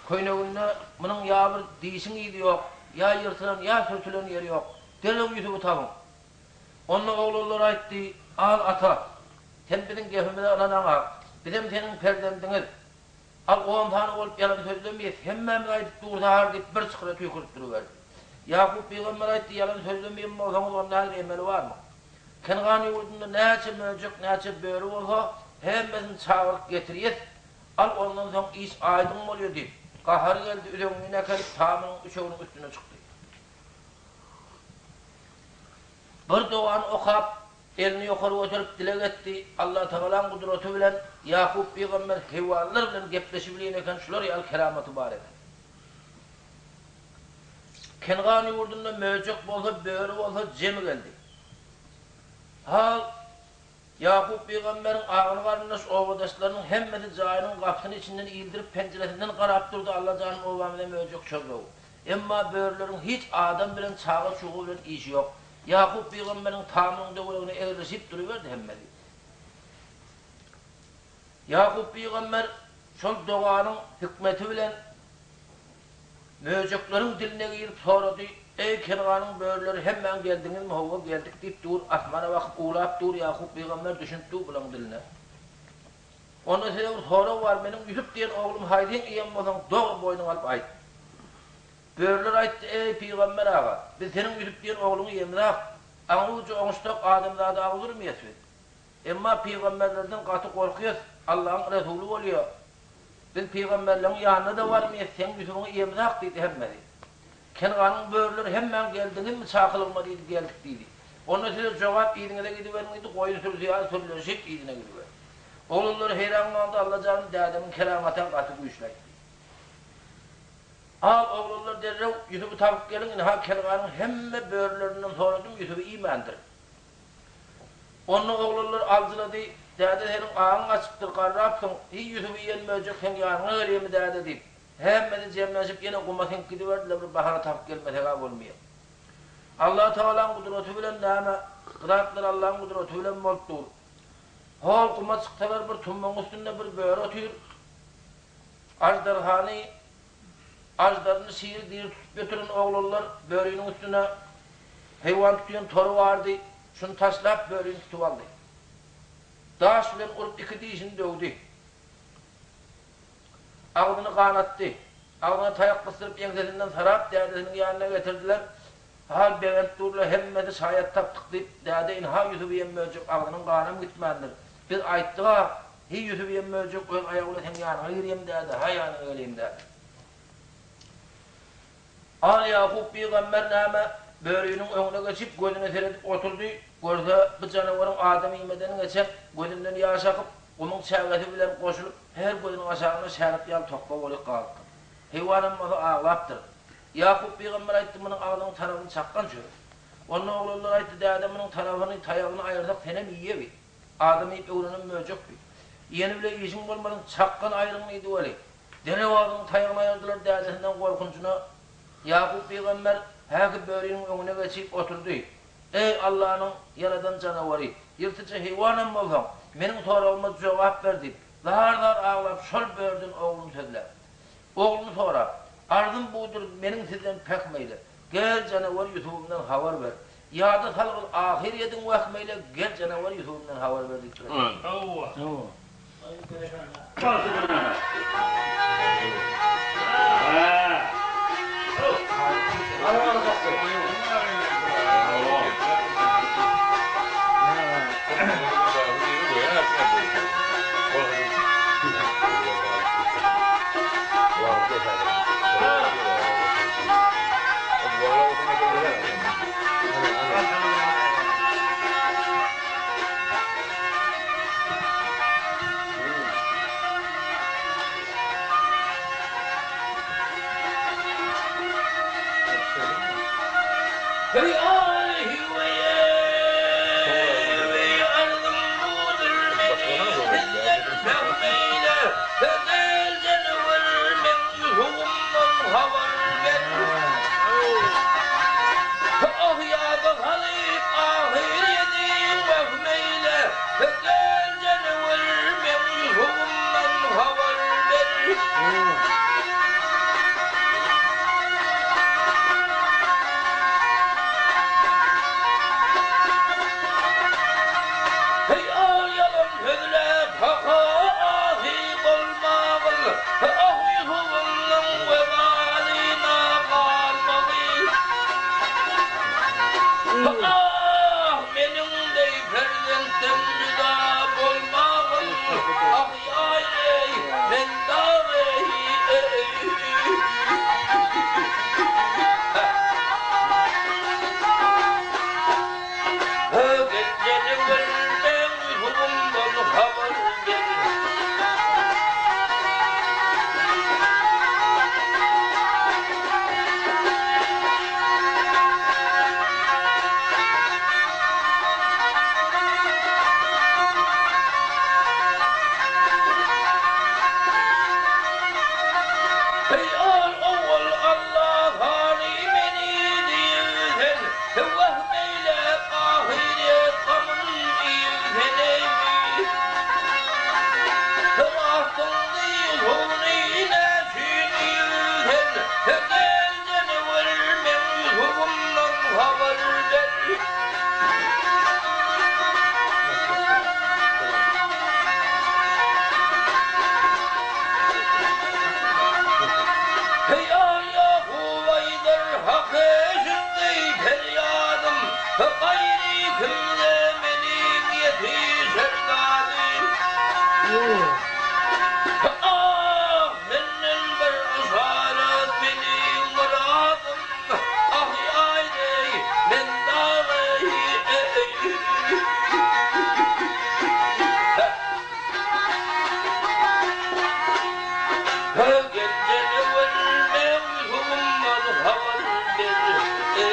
Köýneginde munuň ýa bir dişiň yzy ýok, ýa ýyrtylan, ýa sürtülen ýeri ýok. Derrew Ýusuby tapyň. Onda oglanlar aýtdy, Al, ata, sen biziň gepimize ynanaňa, bizem seniň perzendiňiz. Al, on sany bolup ýalan sözlemeýäs, hemmämiz aýdyp dursa-har diýip, bir çykyra tüýkürip duruberdi. Ýakup pygamber aýtdy, Ýalan sözlemeýän bolsaňyz, onda häzir emeli barmy? Kengan ýurdunda näçe möjek, näçe böri bolsa, hemmesini çagyryp getirýäs, al, ondan soň iş aýdyň bolýar diýip, gahary geldi, üzeňňini äkelip, tamynyň üçeginiň üstüne çykdy. Bir dogany okap, elini ýokary göterip dileg etdi, Allatagalaň gudraty bilen Ýakup pygamber heýwanlar bilen gepleşibilýän eken, şular ýaly keramaty bar eken. Kengan ýurdunda möjek bolsa, böri bolsa jemi geldi. Hal Ýakup pygamberiň agyn-garyndaş obadaşlarynyň hemmesi jaýynyň gapysyny içinden ildirip, penjiresinden garap durdy, Alla janym obamyza möjek çozdy-ow. Emma börüleriň hiç adam bilen, çaga-çuga bilen işi ýok. Ýakup pygamberiň tamynyň töweregine egrelişip duruberdi hemmesi. Ýakup pygamber şol doganyň hikmeti bilen Möjekleriň diline girip sorady, Eý, Kenganyň börüleri, hemmäň geldiňizmi? Hawa, geldik diýip dur, asmana bakyp uwlap dur, Ýakup pygamber düşünip dur bulaň diline. Onda size bir sorag bar, meniň Ýusup diýen oglum haýsyň iýen bolsaň, dogry boýnuňa alyp aýt. Börüler aýtdy, Eý, pygamber aga, biz seniň Ýusup diýen ogluňy iýemizak. Aňry ujy oňuşsak, adamzada agyz urmaýas biz. Emma pygamberlerden gaty gorkýas, Allahyň resuly bolýa. Biz pygamberleriň ýanyna-da barmaýas, seň Ýusubyňy iýemzak diýdi hemmesi. Kenganyň börüleri hemmäň geldiňizmi çakylygyma diýdi, geldik diýdi. Onda size jogap yzyňyza gidiberiň diýdi, goýun sürüsi ýaly sürlenişip yzyna gidiberdi. Oglanlar heýran galdy, Allajanym dädemiň keramaty-a gaty güýçli aýtdy. Al oglanlar derrew Ýusuby tapyp geliň, ynha Kenganyň hemme börülerinden soradym, Ýusuby iýmändir. Onda oglanlar aljyrady, Däde seniň aňyň gaçypdyr, garrapsyň, hiý Ýusuby iýen möjek seň ýanyňa gelýärmi däde diýip, hemmesi jemlenşip ýene guma siňip gidiberdiler, bir bahana tapyp gelmeseg-ä bolmaýar. Allatagalaň gudraty bilen näme, bu zatlar Allaň gudraty bilen bolup dur. Hol guma çyksalar bir tummaň üstünde bir böri otyr, aždarhany Aždaryny şiri diri tutup getiren oglanlar böriniň üstüne heýwan tutýan tory bardy, şuny taşlap börini tutup aldy. Daş bilen urup iki dişini döwdi. Agzyny ganatdy. Agzyna taýak gysdyryp ýeňsesinden sarap dädesiniň ýanyna getirdiler. Hal begenip durlar, hemmesi şaýat tapdyk diýip, däde ynha Ýusuby hem möjek agzynyň ganam gitmändir. Biz aýtdyg-a, hiý Ýusuby hem möjek öz aýagy bilen seň ýanyňa girýem däde, ha ýanyňa geleýin däde. Al Ýakup pygamber näme, böriniň öňüne geçip, gözüne seredip oturdy, görse, bu janawaryň adam iýmeden geçen, gözünden ýaş akyp, gumuň çägesi bilen goşulyp, her gözüniň aşagynda şärik ýaly tokga bolup galypdyr. Heýwanam bolsa aglapdyr. Ýakup pygamber aýtdy, Munuň agzynyň tanabyny çakgan çörek. Onda oglanlar aýtdy, Däde, munuň tanabyny, taýagyny aýyrsak, senem iýe bi. Adam iýip öwrenen möjek bi. Iýeni bile işiň bolmasyn, çakgan aýryň diýdi weli, derrew agzynyň taýagyny aýyrdylar, dädesinden gorkunjyna Ýakup pygamber häki böriniň öňüne geçip oturdy. Eý, Allanyň ýaradan janawary, ýyrtyjy heýwanam bolsaň, meniň soragyma jogap ber diýip, zar-zar aglap, şol börüden ogluny sözläp. Ogluny sorap, Arzym budur, meniň sizden pähm eýle. Gel, janawar Ýusubymdan habar ber. Ýada salgyl ahyr ýediň wehm eýle, gel, janawar Ýusubymdan habar ber diýip durar. Heý, al ýalan sözläp, haka asy bolmagyl, Ah, Ýusubymnyň webalyna galmagyl. Ah, meniň deý perzentden juda bolmagyl, Ah, ýaý-eý, men dagy-eý. Geljeňi bilmeň Ýusubymdan habar ber. Eý, al owal Alla hany meni diýip sen, Wehm eýläp ahyret gamyn iýip sen eý. Rastyň diýip huny näçün iýip sen, Gel janawer meň Ýusubymdan habar ber. Heý al Ýakup aýdar hak eşitdi perýadym, Gaýry kimde meniň ýetişer dadym. Ah, menden bir yşarat meniň myradym, Ah, ýaý-eý, men dagy-eý. Geljen öwel meň Ýusubymdan habar ber-eý.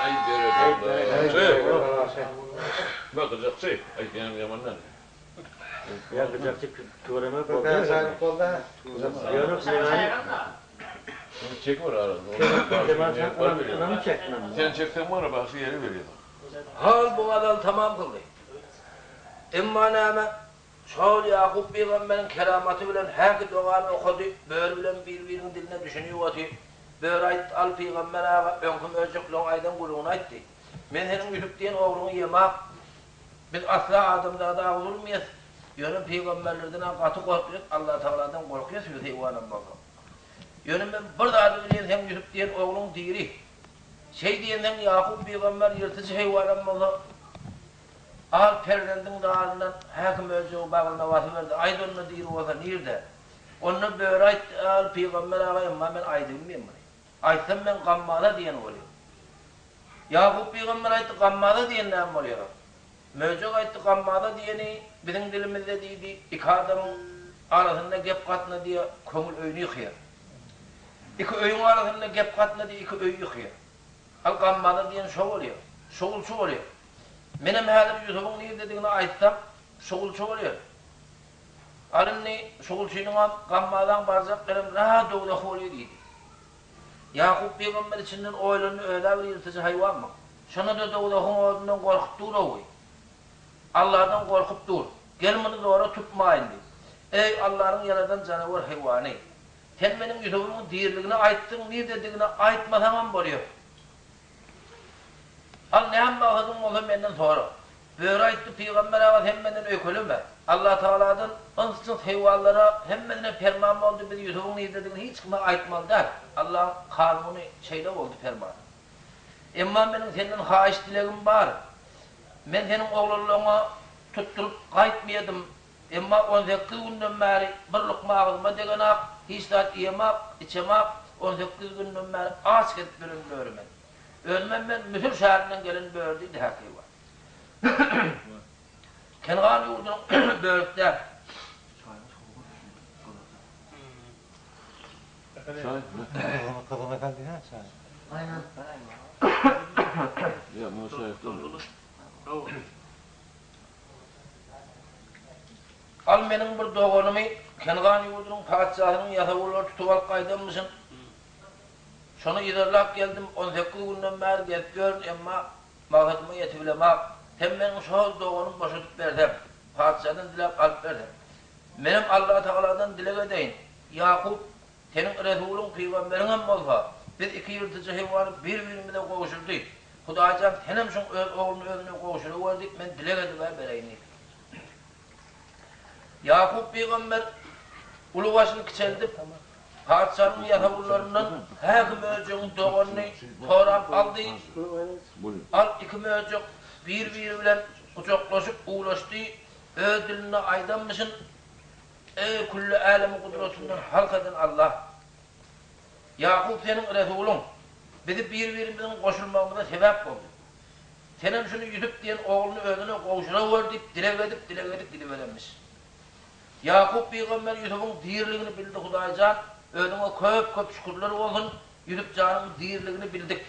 Aý berekella. Bak gyjakçy. Aý senem ýaman däl. Ýa gyjakçy tüweleme boldy. Ýöne Süleýmany. Şuny çekiber arasynda. Kemal sen ynam çekmem. Sen çekseň bar bagşy ýeri berýär. Hal bu gazaly tamam kyldy. Emma näme, şol Ýakup pygamberiň keramaty bilen häki dogany okady, böri bilen bir-biriniň diline düşünip otyr. Böri aýtdy, Al pygamber aga, öňki möjekleň aýdan gürrüňini aýtdy. Men seniň Ýusup diýen ogluňy ýemak. Biz asla adamzada agyz urmaýas. Ýöne pygamberlerden-ä gaty gorkýas, Allatagaladan gorkýas biz heýwanam bolsak. Ýöne men bir zady bilýän, seň Ýusup diýen ogluň diri. Şeý diýensoň Ýakup pygamber ýyrtyjy heýwanam bolsa, al perzendiň zaryndan häkim öljegi bagryna basyberdi, Aýt onda diri bolsa nirde? Onda böri aýtdy, Al pygamber aga emma men aýdybilmeýän muny. Aýtsam men gammaza diýen bolýan. Ýakup pygamber aýtdy, Gammaza diýen näme bolýar? Möjek aýtdy, Gammaza diýeni biziň dilimizde diýdi, iki adamyň arasynda gep gatnadýa, köňül öýüni ýykýar. Iki öýüň arasynda gep gatnadýa, iki öýi ýykýar. Al gammaza diýen şo bolýar, şugulçy bolýar. Menem häzir Ýusubyň nirdedigini aýtsam, şugulçy bolýar. Al indi şugulçynyňam, gammazaň barjak ýerem rahat dowzah bolýar diýdi. Ýakup pygamber içinden oýlandy, Öz-ä bir ýyrtyjy haýwanmyň? Şonda-da dowzahyň odundan gorkup dur-ow. Alladan gorkup dur. Gel muny zora tutmaýyn diý. Eý, Allanyň ýaradan janawar haýwany! Sen meniň Ýusubymyň diriligini aýtdyň, nirdedigini aýtmasaňam bolýar. Al, näme magsadyň bolsa menden sora. Böri aýtdy, Pygamber aga, sen menden öýkeleme. Allatagaladan yns-jyns heýwanlara hemmesine perman boldy, biz Ýusubyň nirdedigini hiç kime aýtmaly däl. Allaň kanuny şeýle boldy permany. Emma meniň senden haýyş-dilegim bar. Men seniň oglanlaryňa tutduryp gaýtmaýadym. Emma 18 günden bäri bir lukma agzyma degenak, hiç zat iýemak, içemak, 18 günden bäri aç gezip ýören böri men. Özümem men Müsür şäherinden gelen böri diýdi Häkiwa. Kengan ýurdunyň börüsi däl. Gyzyna sen diýsene çaý. Ýa, muňa çaý etmeli. Al meniň bir doganymy Kengan ýurdunyň patyşasynyň ýasawullary tutup alyp gaýdanmyşyn. Şony yzarlap geldim, 18 günden bäri gezip ýörün, emma Maksadyma ýetibilemok. Sen meniň şol doganymy boşadyp berseň, patyşadan diläp alyp berseň, menem Allatagaladan dileg edeýin. Ýakup, seniň resulyň, pygamberiňem bolsa, biz iki ýyrtyjy haýwany bir-birimize gowşurdy. Hudaýjan, senem şuň öz ogluny özüne gowşurawer diýip, men dileg edib-ä bereýin diýdi. Ýakup pygamber uly başyny kiçeldip, patyşanyň ýasawullaryndan häki möjegiň doganyny sorap aldy. Al iki möjek bir-biri bilen gujaklaşyp uwlaşdy, öz dilinde aýdanmyşyn, Eý, külli älemi gudratyndan halk eden Allah! Ýakup seniň resulyň, bizi bir-birimiziň goşulmagymyza sebäp boldy. Senem şuny Ýusup diýen ogluny özüne gowşurawer diýip dileg edip, dileg edip gidiberenmiş. Ýakup pygamber Ýusubyň diriligini bildi Hudaý jan, özüňe köp-köp şükürler bolsun, Ýusup janyň diriligini bildik.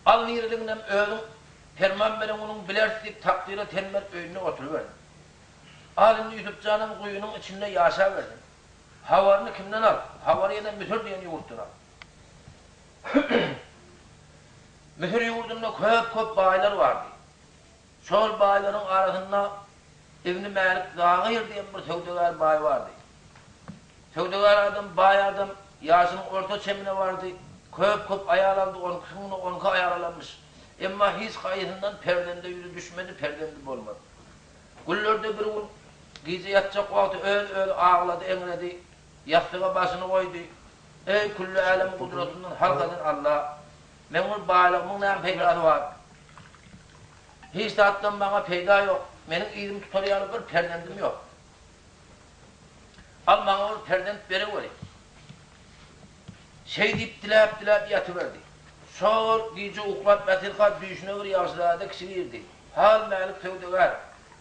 Al diriliginem özüň perman beren günüň bileris diýip takdyra ten berip öýünde oturyberdi. Al indi Ýusup janam guýynyň içinde ýaşabersin. Habaryny kimden al? Habary ýene Müsür diýen ýurtdan al. Müsür ýurdunda köp-köp baýlar bardy. Şol baýlaryň arasynda Ibni Mälik Zagyr diýen bir söwdagär baý bardy. Söwdagär adam, baý adam, ýaşynyň orta çemine bardy. Köp-köp aýal aldy, on ikisiniň on iki aýal alanmyş. Emma hiç haýsyndan perzende ýüzi düşmedi, perzendi bolmady. Günlerde bir gün gije ýatjak wagty öz-özi aglady, eňredi. Ýassyga başyny goýdy. Eý, külli älemi gudratyndan halk eden Alla! Meň ol baýlygymyň näme peýdasy bar? Hiç zatdan maňa peýda ýok. Meniň yzymy tutar ýaly bir perzendim ýok. Al, maňa bir perzent bereweri. Şeý diýip diläp-diläp ýatyberdi. Şol gije uklap ýatyrka düýşüne bir ýagşyzada kişi girdi. Hal Mälik söwdagär,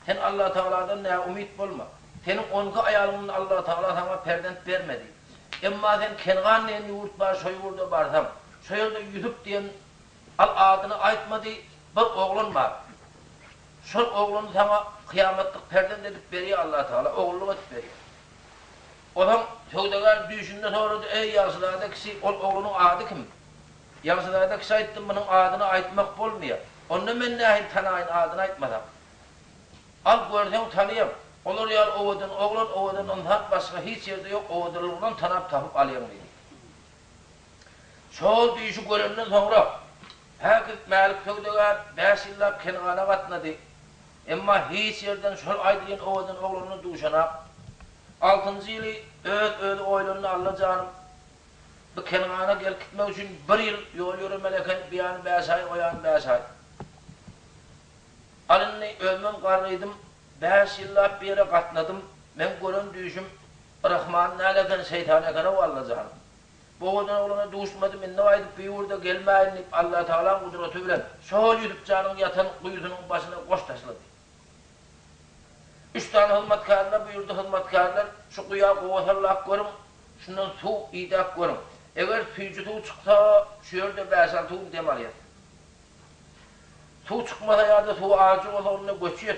sen Allatagaladan näumyt bolma. Seniň on iki aýalyňdan Allatagala saňa perzent bermedi. Emma sen Kengan diýen ýurt bar, şo ýurda barsaň, şo ýerde Ýusup diýen, al adyny aýtmady, bir oglan bar. Şol oglany saňa kyýamatlyk perzent edip berýär Allatagala, ogullyk edip berýär. Onsoň söwdagär düýşünde sorady, Eý, ýagşyzada kişi, ol oglanyň ady kim? Ýagşyzada kişi aýtdy, Munuň adyny aýtmak bolmaýar. Onda men nähili tanaýyn adyny aýtmasaň? Al, görseň tanaýaň. Olar ýaly owadan oglan, owadan ynsan başga hiç ýerde ýok, owadanlygyndan tanap tapyp alýaň diýdi. Şol düýşi görenden soňra, häkis Mälik söwdagär bäş ýyllap Kengana gatnady. Emma hiç ýerden şol aýdylýan owadan oglanyna duşanak. Altynjy ýyly öz-özi oýlandy, Alla janym, bu Kengana gelip gitmek üçin bir ýyl ýol ýöremeli eken, bu ýany bäş aý, o ýany bäş aý. Al indi, özümem garrydym, bäş ýyllap bu ýere gatnadym, meň gören düýşüm Rahman däl eken, şeýtan eken-ow, Alla janym. Bu owadan oglana duşmadym, indi gaýdyp bu ýurda gelmäýin diýip, Allatagalaň gudraty bilen şol Ýusup janyň ýatan guýusynyň başyna goş taşlady. Üç sany hyzmatkäriне buýurdy, Hyzmatkärler, şu guýa gowa sallap görüň, şundan suw idäp görüň. Eger süýji suw çyksa, şu ýerde bäş-alty gün dem alýas. Suw çykmasa ýa-da suwy ajy bolsa, onda göçýäs.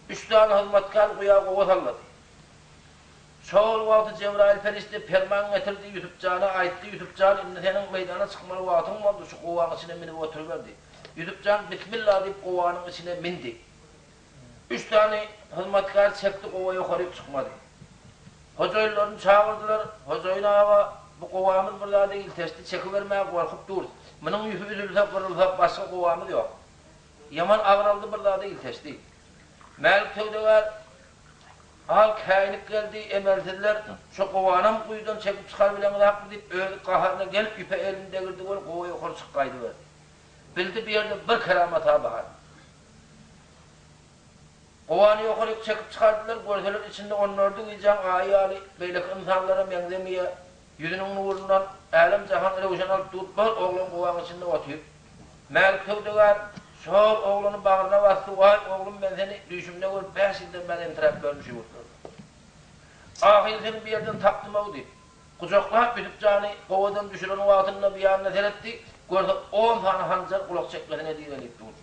Üç sany hyzmatkär guýa gowa sallady. Şol wagty Jebraýyl perişde perman getirdi, Ýusup jana aýtdy, Ýusup jan, indi seniň meýdana çykmaly wagtyň boldy, şu gowaň içine münüp oturyber diýip. Ýusup jan Bismilla diýip gowanyň içine mindi. Üç sany hyzmatkär çekdi, gowa ýokaryk çykmady. Hojaýynlaryny çagyrdylar, Hojaýyn aga, bu gowamyz bir zada ilteşdi, çekibermäge gorkup durus. Munuň ýüpi üzülse, gyrylsa, başga gowamyz ýok. Ýaman agraldy, bir zada ilteşdi. Mälik söwdagär Al käýinip geldi, emelsizler, şo gowanam guýudan çekip çykarybileňizakmy diýip, özi gaharyna gelip ýüpe elini degirdi weli gowa ýokary çykyp gaýdyberdi. Bildi bu ýerde bir keramat-a bar. Gowany ýokaryk çekip çykardylar, görseler içinde onlardy gijäň aýy ýaly beýleki ynsanlara meňzemeýär, Ýüzüniň nurundan älem-jahan röwşen alyp dur, bir oglan gowagyň içinde otyr. Mälik söwdagär şol oglany bagryna basdy, Waý, oglum, men seni düýşümde görüp bäş ýyldan bäri entiräp ýörün şu ýurtlarda. Ahyry seni bu ýerden tapdym-ow diýip, gujaklap Ýusup jany gowadan düşüren wagtynda bu ýanyna seretdi, görse on sany hanjar gulak çekmesine direlip dur.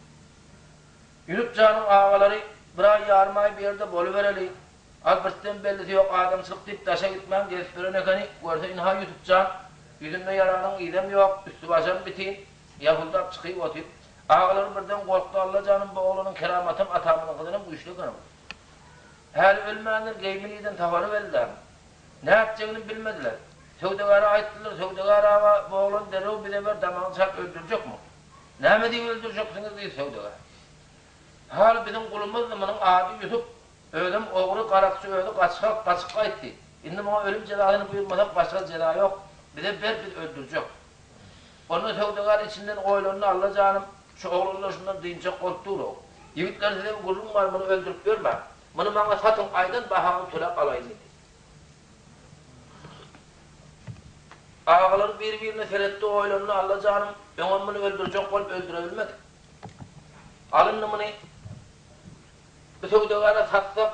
Ýusup janyň agalary bir aý, ýarym aý bu ýerde bolubereli, Albirtden bellisi ýok adamçylyk diýip daşa gitmän gezip ýören ekeni, görse ynha Ýusup jan, ýüzünde ýaranyň yzam ýok, üsti-başam bitin, ýalpyldap çykyp otyr. Agalary birden gorkdy, Alla janym bu oglanyň keramatam atamyzyňkydanam güýçli eken-ow. Häli ölmändir, geýimi nirden tapary belli däl. Nätjegini bilmediler. Söwdagäre aýtdylar, Söwdagär aga, bu oglany derrew bize ber, damagyny çalyp öldürjekmi? Näme diýip öldürjeksiňiz diýdi söwdagär. Haly biziň gulumyzdy, munuň ady Ýusup. Özem ogry, garakçy, özi gaçgak, gaçyp gaýtdy. Indi muňa ölüm jezasyny buýurmasak başga jeza ýok. Bize ber, biz öldürjek. Onda söwdagär içinden oýlandy, Alla janym, şu oglanlar şundan dynjak bolup dur-ow. Ýigitler size bir gürrüň bar, muny öldürip ýörmäň. Muny maňa satyň, aýdan bahaňyzy töläp alaýyn diýdi. Agalary bir-birine seretdi, oýlandy, Alla janym, öňem muny öldürjek bolup öldürebilmedik. Al indi muny. Bu söwdagäre satsak,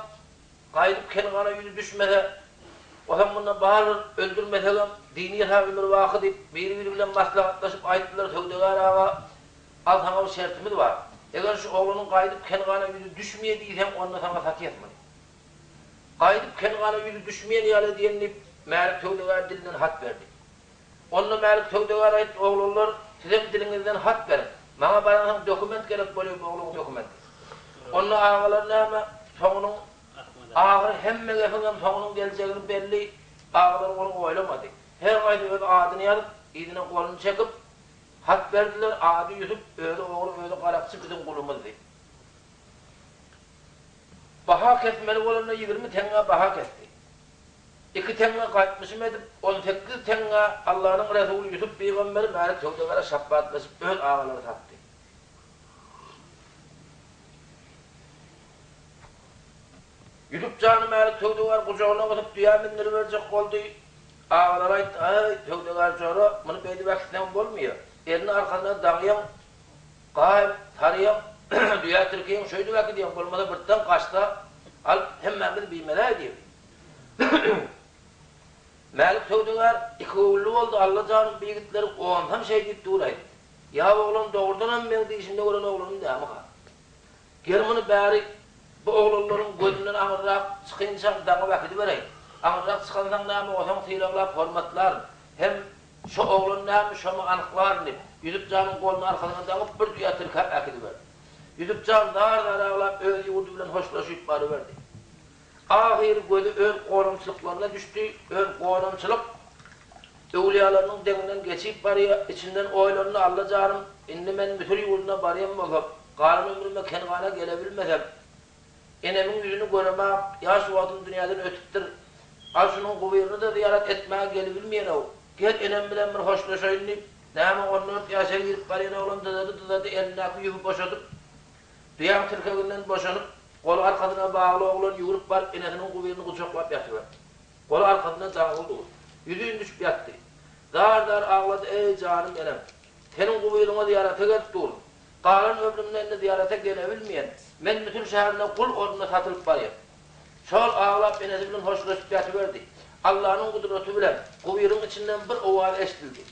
gaýdyp Kengana ýüzi düşmese, onsoň munda barybir öldürmesegem, dini ýasap ömür baky diýip, biri-biri bilen maslahatlaşyp aýtdylar, Söwdagär aga, al saňa bir şertimiz bar. Eger şu oglanyň gaýdyp Kengana ýüzi düşmeýe diýseň, onda saňa satýas muny. Gaýdyp Kengana ýüzi düşmeýen ýaly edýän diýip, Mälik söwdagär dilinden hat berdi. Onda Mälik söwdagär aýtdy, Oglanlar, sizem diliňizden hat beriň. Maňa baransoň dokument gerek bolýar bu ogluň dokumenti. Onda agalar näme, soňunyň ahyry hemme gepiňem soňunyň geljegini belli, agalar ony oýlamady. Her haýsy öz adyny ýazyp, yzyna goluny çekip, hat berdiler, ady Ýusup, özi ogry, özi garakçy, biziň gulumyz diýip. Baha kesmeli bolanda 20 teňňä baha kesdi. Iki teňňe gaýtmyşym edip, 18 teňňä Allanyň resuly Ýusup pygamberi Mälik söwdagäre şapbatlaşyp öz agalary satdy. Ýusup jany Mälik söwdagär gujagyna gysyp düýä mündüriberjek boldy. Agalary aýtdy, Aý, söwdagär jora, muny beýdip äkitseň bolmaýar. Elini arkasyna daňýaň, gaýyp, sarýaň, düýä tirkeýäň, şeýdip äkidýäň, bolmasa birden gaçsa, alyp hemmämiz biýmeli-äý diýip. Mälik söwdagär ikigöwünli boldy, Alla janym bu ýigitleri onsam şeý diýip dur-aý. Ýa oglan dogrudanam meň dişimde gören oglanym dämika? Gel muny bäri bu oglanlaryň gözünden aňyrrak çykynçam daňyp äkidibereýin. Aňyrrak çykansaň näme, osaň sylaglap hormatlaryn. Hem şo oglan näme, şomy anyklaryn diýip, Ýusup janyň goluny arkasyna daňyp, bir düýä tirkäp äkidiberdi. Ýusup jan zar-zar aglap, öz ýurdy bilen hoşlaşyp baryberdi. Ahyry gözi öz gonamçylyklaryna düşdi, öz gonamçylyk öwlüýalarynyň deňinden geçip barýar, içinden oýlandy, Alla janym, indi men Müsür ýurduna barýan bolsam, galan ömrüme Kengana gelebilmesem, enemiň ýüzüni göremak, ýaş wagtym dünýäden ötüpdir, al şunuň gubyryny-da zyýarat etmäge gelibilmeýän-ow, gel enem bilen bir hoşlaşaýyn diýip, näme 14 ýaşa girip barýan oglan dyzady-dyzady elindäki ýüpi boşadyp, Düýäň tirkeginden boşanyp, goly arkasyna bagly oglan ýüwrüp baryp enesiniň gubyryny gujaklap ýatyberdi. Goly arkasynda daňyly dur. Ýüzin düşüp ýatdy. Zar-zar aglady, Eý, janym enem! Seniň gubyryňa zyýarata gelip durun. Galan ömrümde indi zyýarata gelebilmeýän. Men Müsür şäherinde gul ornuna satylyp barýan. Şol aglap enesi bilen hoşlaşyp ýatyberdi. Allanyň gudraty bilen gubyryň içinden bir owaz eşidildi.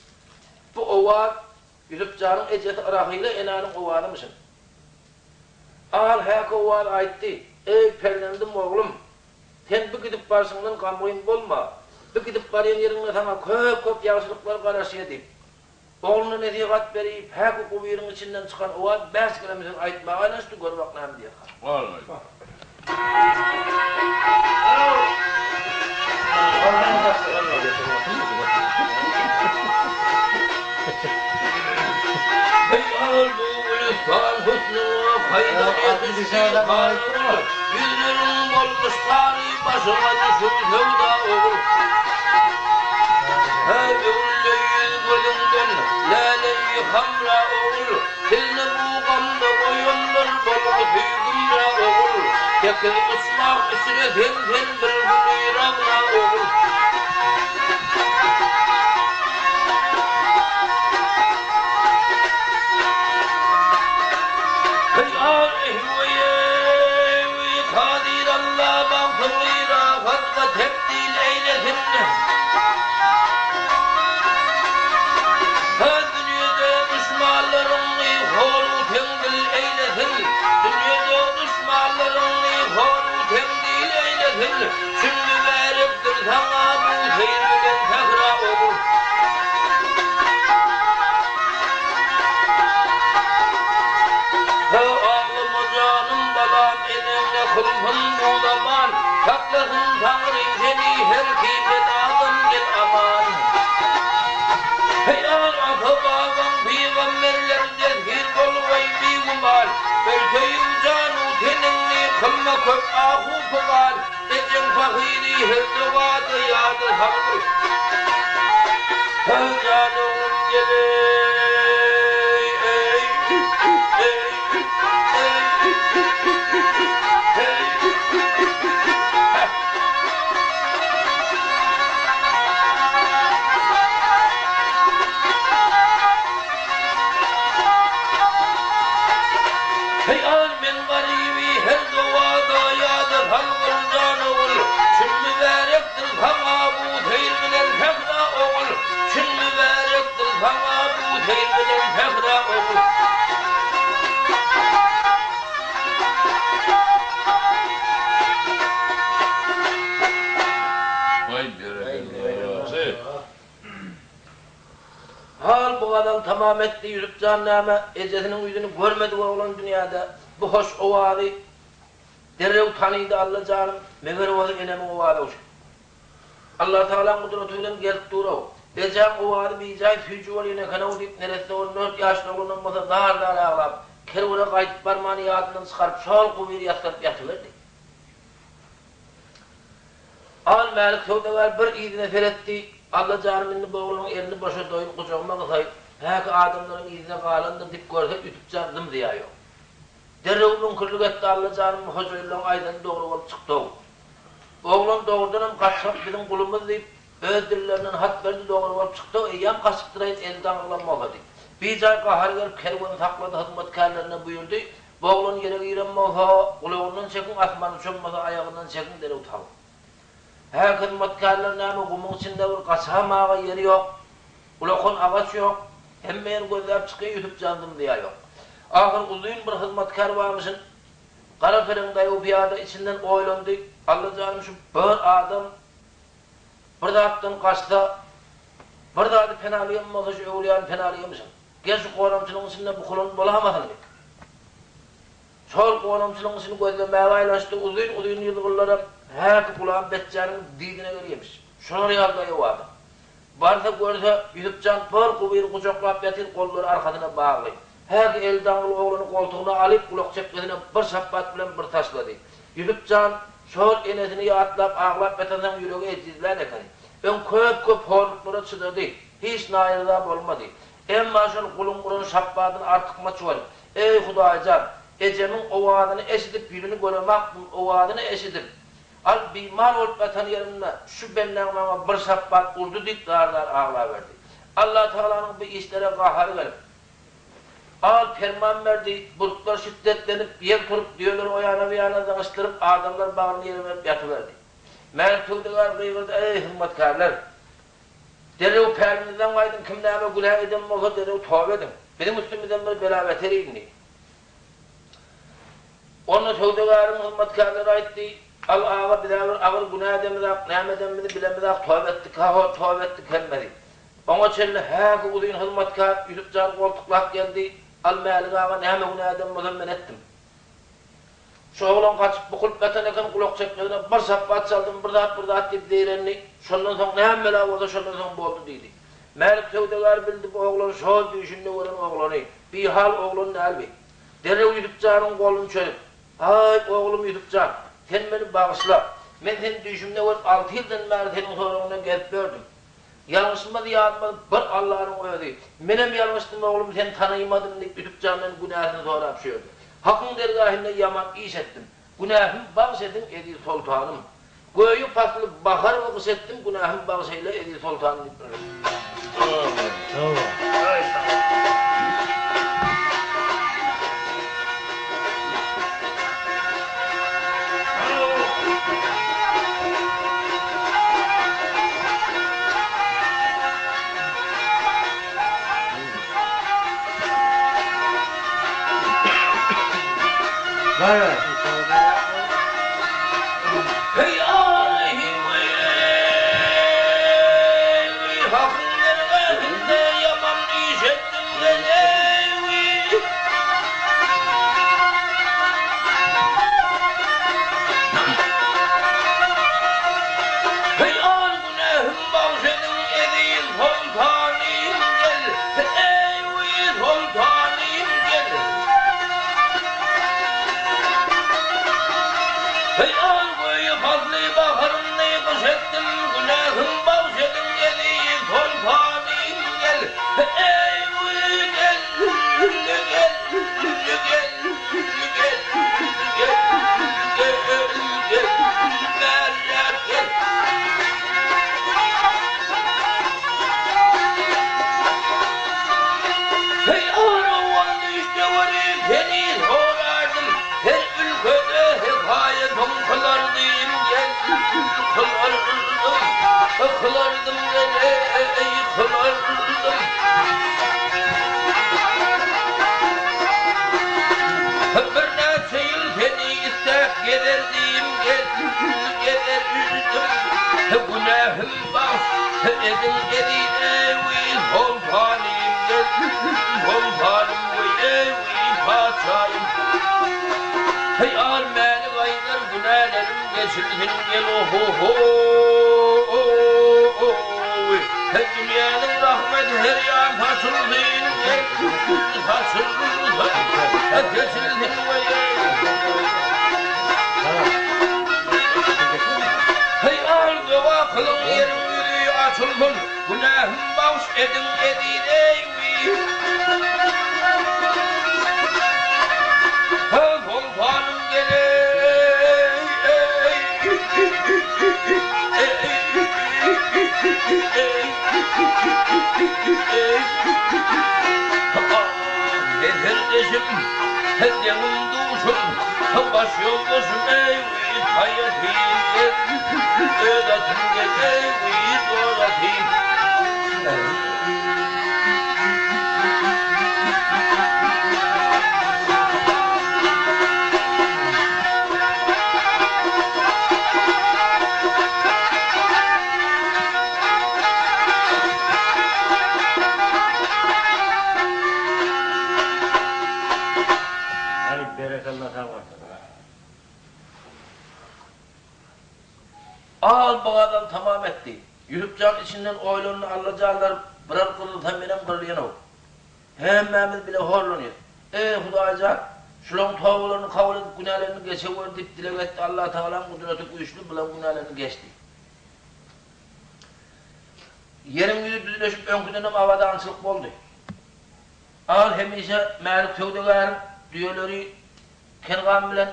Bu owaz Ýusup janyň ejesi Rahyla enäniň owazymyşyn. Al häki owaz aýtdy, Eý, perzendim, oglum! Sen bu gidip barşyňdan gamgyn bolma. Bu gidip barýan ýeriňde saňa köp-köp ýagşylyklar garaşýar diýip, ogluna nesihat berip, häki gubyryň içinden çykan owaz bäş keleme söz aýtmaga aýlanşdy, gör bak näme diýerka. Heý, bu gülüstan husnuňa kaýdan ýetişdi garagül, Ýüzleriň bolmuş sary, başyňa düşüp söwda ogul. Heý, öwrüldi ýüz-gözüňden läleýi hamra ogul, Sizni bu gamda goýanlar bolgusy gümra ogul, Sekiz uçmah içre sen sen bir güli ragna ogul. Heý al-ehweýeý kadyr Alla bagtyňy rahatga tebdil eýlesin. Ha dünýede duşmanlaryňy hor-u teňdil eýlesin, Dünýede duşmanlaryňy hor-u teňdil eýlesin, Çün mübärekdir saňa bu seýr bilen sähra ogul. Ha aglama janym balam eneňe kylsyn bu zaman, Saklasyn Taňrym seni her ki beladan gel aman. Heý, ata-babaň pygamberler dezgir bolgaý bigüman, Örteýin jan-u teniňni kylma köp ah-u pygan, Ejeň pahyry her dogada ýada salgyl. Heý, jan oglum gel-eý, eý, eý, eý, eý. Heý al men garyby her dowada ýada salgyl jan ogul, Çün mübärekdir saňa bu seýr bilen sähra ogul, Çün mübärekdir saňa bu seýr bilen sähra ogul. Waý berekella. Hal bu gazal tamam etdi Ýusup jan näme ejesiniň ýüzüni görmedik oglan dünýäde bu hoş owazy derrew tanydy Alla janym meger owazy enemiň owazy şu Allatagalaň gudraty bilen gelip dur-ow ejäň owazy bijaý süýji bolýan eken-ow diýip neresse 14 ýaşly oglanam bolsa zar-zar aglap kerwene gaýdyp barmany ýadyndan çykaryp şol gubyry ýassanyp ýatyberdi. Al Mälik söwdagär bir yzyna seretdi, Alla janym indi bu oglanyň elini boşadaýyn, gujagyma gysaýyn, häki adamlaryň yzyna galandyr diýip görse Ýusupjan zym-zyýa ýok. Derrew müňkürlik etdi, Alla janym bu hojaýynlaryň aýdany dogry bolup çykdy-ow. Bu oglan dogrudanam gaçgak biziň gulumyz diýip, öz dillerinden hat berdi, dogry bolup çykdy-ow, eýýäm gaçypdyr-aý, eli daňylan bolsa diýip. Bijaý gahary gelip kerweni saklady, hyzmatkärlerine buýurdy, Bu oglan ýere giren bolsa, gulagyndan çekiň, asmana uçan bolsa, aýagyndan çekiň, derrew tapyň. Hä, hyzmatkärler näme, gumuň içinde bir gaçamaga ýeri ýok, ulakan agaç ýok, hemme ýeri gözläp çykýar, Ýusup jan zym-zyýa ýok. Ahyr uzyn bir hyzmatkär barmyşyn, gara pereň daýaw pyýada içinden oýlandy, Alla janym, şu bir adam. Bir zatdan gaçsa, bir zady penalaýan bolsa şu öwlüýäni penalaýamyşyn. Gel şu goramçylygyň içinde bukulan bolamasyn diýip. Şol gonamçylygyň içini gözlemäge aýlanşdy, uzyn-uzyn ýylgynlaram häki Gulam Betjäniň didine gelýämiş. Şolar ýaly daýaw adam. Barsa görse, Ýusupjan bir gubyry gujaklap ýatyr, gollary arkasyna bagly. Häki eli daňyly oglany goltugyna alyp, gulak çekgesine bir şapbat bilen bir taşlady. Ýusupjan şol enesini ýatlap aglap ýatansoň ýüregi ejizlän ekeni. Öň köp-köp horluklara çydady, hiç naýyrza bolmady. Emma şol guluň uran şapbadyny artykmaç görüp, Eý, Hudaýjan, ejemiň owazyny eşidip, ýüzüni göremakdym, owazyny eşidip, al bimar bolup ýatan ýerimde şu bendäň maňa bir şapbat urdy diýip zar-zar aglaberdi. Allatagalanyň bu işlere gahary gelip, al perman berdi, bulutlar şiddetlenip, ýel turup, düýeleri o ýana-bu ýana zyňyşdyryp, adamlar bagryny ýere berip ýatyberdi. Mälik söwdagär gygyrdy, Eý, hyzmatkärler! Derrew päliňizden gaýdyň, kim näme günä eden bolsa, derrew toba ediň. Biziň üstümizden bir bela-beter indi. Onda söwdagäriň hyzmatkärleri aýtdy, Al aga, biz-ä bir agyr günä edemizak, näme edenimizi bilemizak, toba etdik, ha-ho, toba etdik hemmesi. Oňa çenli häki uzyn hyzmatkär Ýusup jany goltuklap geldi, Al Mälik aga, näme günä eden bolsam men etdim. Şu oglan gaçyp bukulyp ýatan eken, gulak çekmegine bir şapbat çaldym, bir zat, bir zat diýip zeýrendi. Şondan soň näme bela bolsa şondan soň boldy diýdi. Mälik söwdagär bildi bu oglan şol düýşünde gören oglany. Bihal oglan däl bi. Derrew Ýusup janyň goluny çözüp, Aý, oglum Ýusup jan, sen meni bagyşla. Men seni düýşümde görüp alty ýyldan bäri seniň soragyňdan gezip ýördüm. Ýalňyşmaz ýazmaz bir Allanyň özi. Menem ýalňyşdym oglum seni tanaýmadym diýip Ýusup jandan günäsini sorap şu ýerde. Hakyň dergähinde ýaman iş etdim. Günähimi bagş ediň eziz soltanym. Göýi pasly bahar we gyş etdim günähimi bagş eýle eziz soltanym diýip bir. Heý Alyhy Hakyň dergähinde ýaman iş etdim men-eý. Heý al günähim bagş ediň eziz soltanym gel, eý soltanym gel. Heý al göýi pasly baharymny gyş etdim günähim bagş ediň eziz soltanym gel, eý gel gel gel gel gel gel gel gel gel. Heý ar owal düşde görüp seni sorardym, Her ülkede hekaýatyň kylardym gel, kylardym, kylardym gel eý, kylardym. Birnäçe ýyl seni istäp gezerdim gel, gezerdim, Günähim bagş ediň eziz eý, soltanym gel, soltanym eý, patyşahym. Heý, al Mälik aýdar günälerim geçilsin gel oho-ho-oý. Heý, dünýäniň rahmeti her ýan saçylsyn gel, saçylsyn, seçilsin weý-eý. Heý, al doga kylyň ýeriň ýüzi açylsyn, günähim bagş ediň eziz eý-wiý. He, soltanym gel-eý, Ah, eserdeşim, deňim-duşum, baş ýoldaşym, eý-wiý, haýatym gel, öz atym gel, eý-wiý, dor atym. Berekella sag bol. Al bu gazal tamam etdi. Ýusupjan içinden oýlandy Allajanlar birer gyrylsa menem gyrylýanow. Hemmämiz bile horlanýas. Eý, Hudaýjan! Şulaň tobalaryny kabul edip günälerini geçewer diýip dileg etdi. Allatagalaň gudraty güýçli bulaň günälerini geçdi. Ýeriň ýüzi düzleşip öňküdenem abadançylyk boldy. Al hemişe Mälik söwdagäriň düýeleri Kengan bilen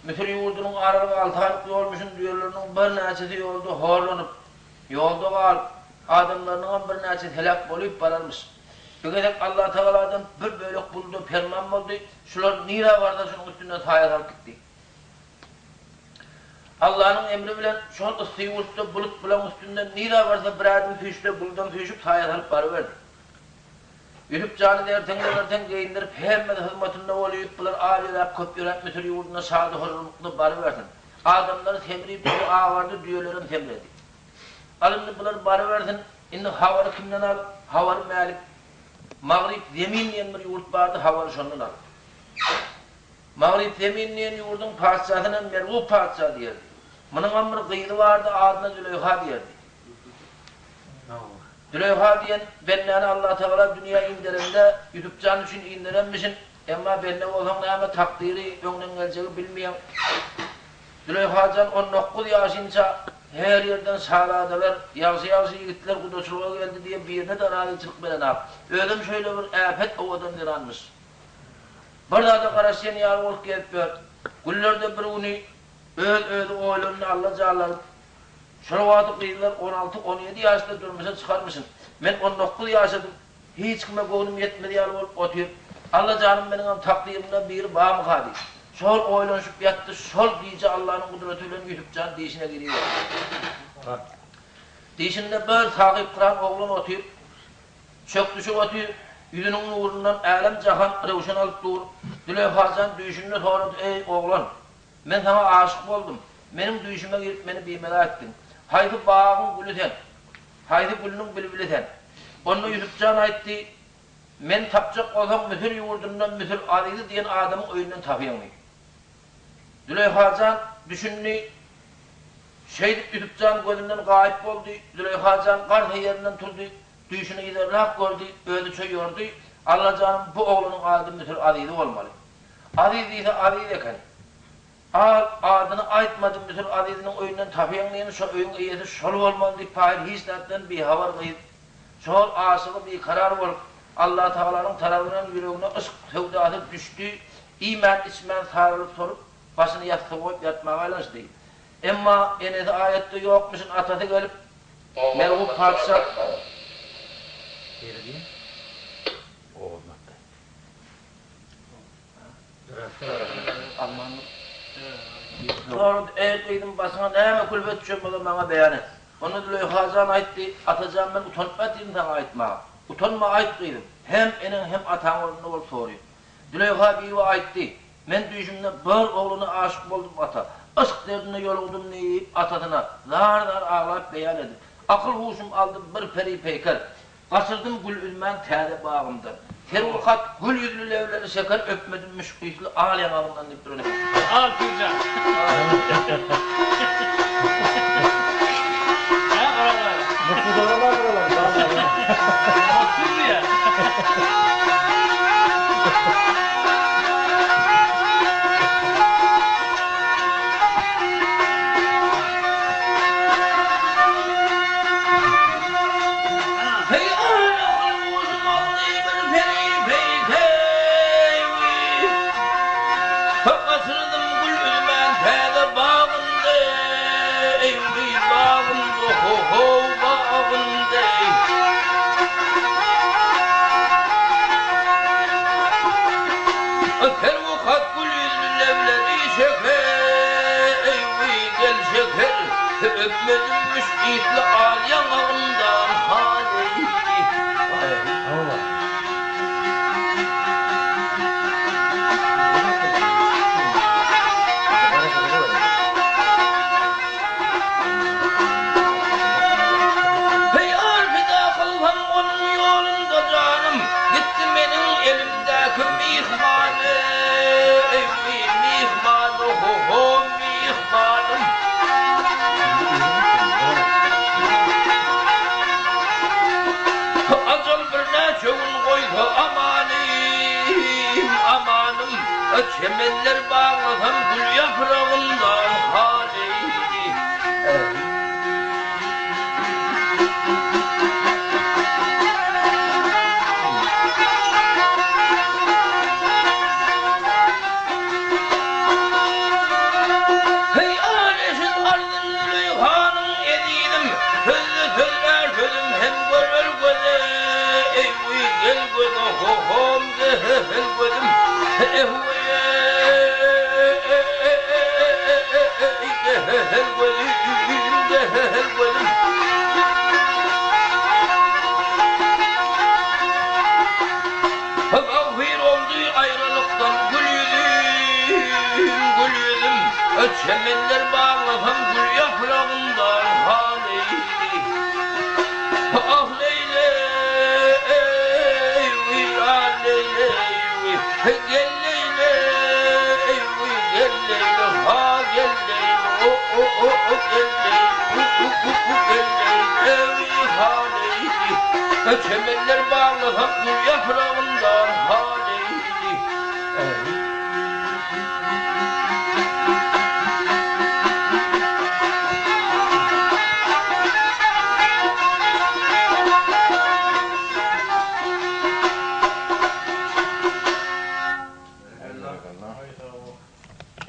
Müsür ýurdunyň aralygy alty aýlyk ýolmuşyn düýeleriniň birnäçesi ýolda horlanyp, ýolda galyp, adamlarynyňam birnäçesi heläk bolyp bararmyş. Bir gezek Allatagaladan bir bölek buluda perman boldy, şular nirä barsa şonuň üstünden saýa salyp gitdi. Allanyň emri bilen şol yssy ýurtda bulut bulaň üstünden nirä barsa bir ädim süýşse buludam süýşüp saýa salyp baryberdi. Ýusup jany derteň-degerteň geýindirip, hemmesi hyzmatynda bolýup, bular az ýöräp, köp ýöräp Müsür ýurduna şady-horramlykda barybersin. Adamlar semrip, ýüzi agardy, düýelerem semredi. Al indi bular barybersin, indi habary kimden al, habary Mälik Magryp Zemin diýen bir ýurt bardy, habary şondan al. Magryp Zemin diýen ýurduň patyşasyna Mergup patyşa diýerdi. Munuňam bir gyzy bardy, adyna Züleýha diýerdi. Züleýha diýen bendäni Allatagala dünýä inderende Ýusup jan üçin inderenmişin, emma bende bolsaň näme takdyry, öňden geljegi bilmeýäň. Züleýha jan 19 ýaşynça her ýerden şazadalar, ýagşy-ýagşy ýigitler gudaçylyga geldi diýe birine-de razyçylyk berenak. Özem şeýle bir äpet owadan zenanmyş. Bir zada garaşýan ýaly bolup gezip ýör. Günlerde bir güni öz-özi oýlandy Alla janlarym Şol wagty gyzlar on alty, 17 ýaşda durmuşa çykarmyşyn. Men 19 ýaşadym. Hiç kime göwnüm ýetmez ýaly bolup otyr. Alla janym meniňem takdyrymda biri barmyka diýip. Şol oýlanyşyp ýatdy. Şol gije Allanyň gudraty bilen Ýusup jan dişine giriberdi. Dişinde bir sahypkyran oglan otyr. Çökdüşip otyr. Ýüzüniň nurundan älem-jahan röwşen alyp dur. Züleýha jan düýşünde sorady, Eý, oglan! Men saňa aşyk boldum. Meniň düýşüme girip meni bimela etdiň. Haýsy bagyň güli sen? Haýsy gülüniň bilbili sen? Onda Ýusup jan aýtdy, Meni tapjak bolsaň Müsür ýurdunda Müsür Azizi diýen adamyň öýünden tapyň diýip. Züleýha jan düşündi. Şeýdip Ýusup jan gözünden gaýyp boldy. Züleýha jan garsa ýerinden turdy. Düýşüni yzarlap gördi. Özüçe ýordy, Alla janym bu oglanyň ady Müsür Azizi bolmaly. Aziz diýse Aziz eken. Al, adyny aýtmady, Müsür Aziziniň öýünden tapyň diýen, şo öýüň eýesi şol bolmaly diýip paýyr hiç zatdan bihabar gyz. Şol aşygy bikarar bolup, Allatagalanyň tarabyndan ýüregine yşk söwdasy düşdi, iýmän-içmän saralyp-solup, başyny ýassyga goýup ýatmaga aýlanyşdy. Emma enesi aýatda ýokmuşyn, atasy gelip, Mergup patyşa. Sorady, Eý, gyzym, başyňa näme külfet düşen bolsa, maňa beýan et. Onda Züleýha jan aýtdy, Ata jan, men utanyp ýatyryn saňa aýtmaga. Utanma, aýt, gyzym. Hem eneň, hem ataň ornunda bolup soraýyn. Züleýha bibi aýtdy, Men düýşümde bir oglana aşyk boldum, ata. Yşk derdine ýolugdym diýip, atasyna zar-zar aglap beýan edip, Akyl-huşum aldy bir peri-peýker. Gaçyrdym gül üzmän täze bagymdan. Serwi-kat gül ýüzli lebleri şeker öpmedim müşk ysly al ýaňagyndan diýip duran eken. Al Pirjan. Hä ara. Mutlu doralar buralar. Mutsuz diýä. Heý, akyl-huşum aldy bir peri peýkewi, Gaçyrdym gül üzmän täze bagynda, Eý, bagynda, ho-how, bagynda. Serwi-kat gül ýüzli lebleri şeker, Eý, gel şeker, öpmedim müşk ysly al ýaňagyndan haly. Heý, ar pida kylsam onuň ýolunda janym, Gitdi meniň elimdäki myhman, eý. Çemenler baglasam gül ýapragyndan haly. Heý, al eşit arzyn Züleýhanyň ezizim, Sözde sözlär sözüm hem görer göze, Eý-wiý, gel göze, ho-hom, ge-he-hel gözüm, Eh-weý-eý, ge-he-hel gözüm, ge-he-hel gözüm. Tagfyr oldy aýralykdan gül ýüzüm, gül ýüzüm, Çemenler baglasam gül ýapragyndan haly. Ah leýleý, weýran leýleý, Gel leýleý, weý gel leýle, ha gel leýle, o-o-o-o gel leýle, u-u-u-u gel leýle, weý ha leýli. Çemenler baglasam gül ýapragyndan haly.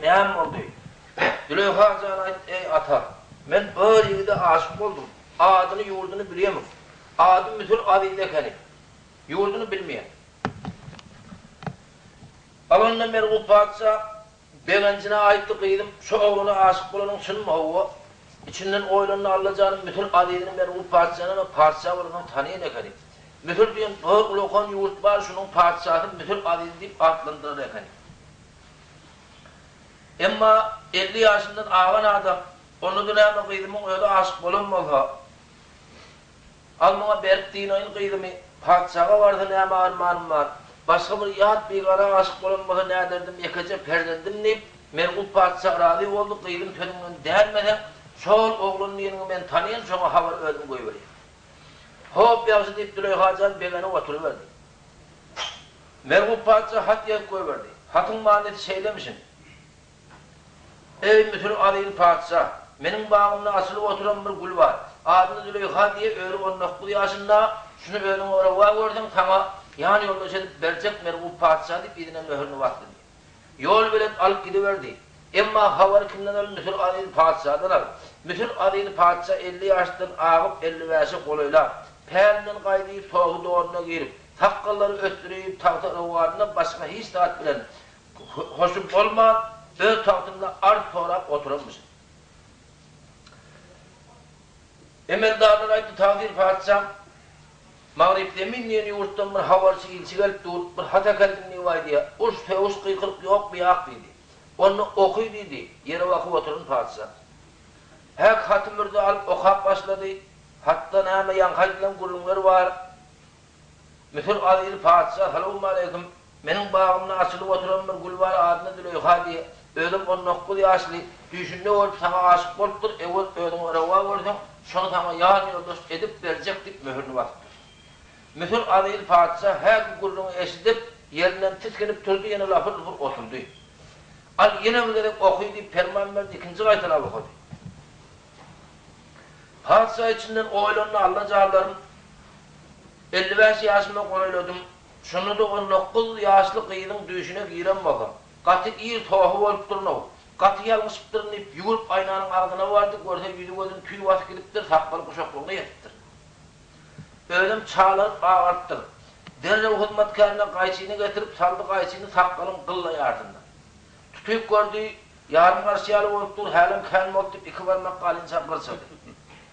Näme boldy? Züleýha jan aýt, Eý, ata, men bir ýigide aşyk boldum. Adyny, ýurduny bilýemok. Ady Müsür Aziz ekeni. Ýurduny bilmeýän. Al onda Mergup patyşa begenjine aýtdy, Gyzym, şu oglana aşyk bolanyň çynmy? Hawa. Içinden oýlandy, Allajanyň Müsür Azizini Mergup patyşanam patyşa bolansoň tanaýan ekeni. Müsür diýen bir ulakan ýurt bar, şunuň patyşasy Müsür Aziz diýip atlandyrar ekeni. Emma 50 ýaşyndan agan adam, onda-da näme gyzymyň özi aşyk bolan bolsa, Al muňa berip dynaýyn gyzymy, patyşaga barsa näme armanym bar, başga bir ýat bigana aşyk bolan bolsa näderdim, ýekeje perzendim diýip, Mergup patyşa razy boldy, gyzym sözüňden dänmeseň, şol oglan diýeniňi men tanaýan, şoňa habar özüm goýberýän. Hop, ýagşy diýip, Züleýha jan begenip oturyberdi. Mergup patyşa hat ýazyp goýberdi. Hatyň manysy şeýlemişin. Eý, Müsür azyz patyşa! Meniň bagymda açylyp oturan bir gül bar. Adyny Züleýha diýe, özi 19 ýaşynda, şuny özüňe rowa görseň, saňa ýan ýoldaş edip berjek Mergup patyşa diýip, yzyna möhürini basdy diýýär. Ýolbelet alyp gidiberdi. Emma habary kimden al, Müsür azyz patyşadan al. Müsür azyz patyşa 50 ýaşdan agyp, elli bäşe golaýlap, pälinden gaýdyp, sohy donuna girip, sakgallary ösdürip, tagta rowanyna başga hiç zat bilen Hoşy bolman, öz tagtynda arz sorap oturanmyşyn. Emeldarlar aýtdy, Tagsyr patyşam, Magrypzemin diýen ýurtdan bir habarçy ilçi gelip dur, bir hat äkeldim diýip aýdýar. Uruş, sögüş, gykylyk ýok, biýak diýdi. Onda oky diýdi, ýere bakyp oturan patyşa. Häk haty mürze alyp okap başlady. Hatda näme ýaňky aýdylan gürrüňler bar. Müsür azyz patyşa, salowmaleýkim! Meniň bagymda açylyp oturan bir gül bar, adyna Züleýha diýýär. Özem 19 ýaşly, düýşünde görüp saňa aşyk bolupdyr, eger özüňe rowa görseň, şony saňa ýan ýoldaş edip berjek diýip möhürini basypdyr. Müsür azyz patyşa häki gürrüňi eşidip, ýerinden tisginip turdy, ýene lapyr-lupur oturdy. Al, ýene bir gezek oky diýip perman berdi, ikinji gaýtalap okady. Patyşa içinden oýlandy, Alla janlarym, 55 ýaşyma golaýladym, şonda-da 19 ýaşly gyzyň düýşüne giren bolsam, gaty ir sohy bolupdyryn-ow, gaty ýalňyşypdyryn diýip, ýüwrüp aýnanyň agzyna bardy, görse ýüzi-gözüni tüý basyp gidipdir, sakgaly guşaklygyna ýetipdir. Özem çalaryp agarypdyr. Derrew hyzmatkärine gaýçyny getirip saldy gaýçyny sakgalyň gylla ýarsyndan. Tutyp gördi, ýarym garş ýaly bolup dur, hälem kän boldy diýip, iki barmak galynça gyrçady.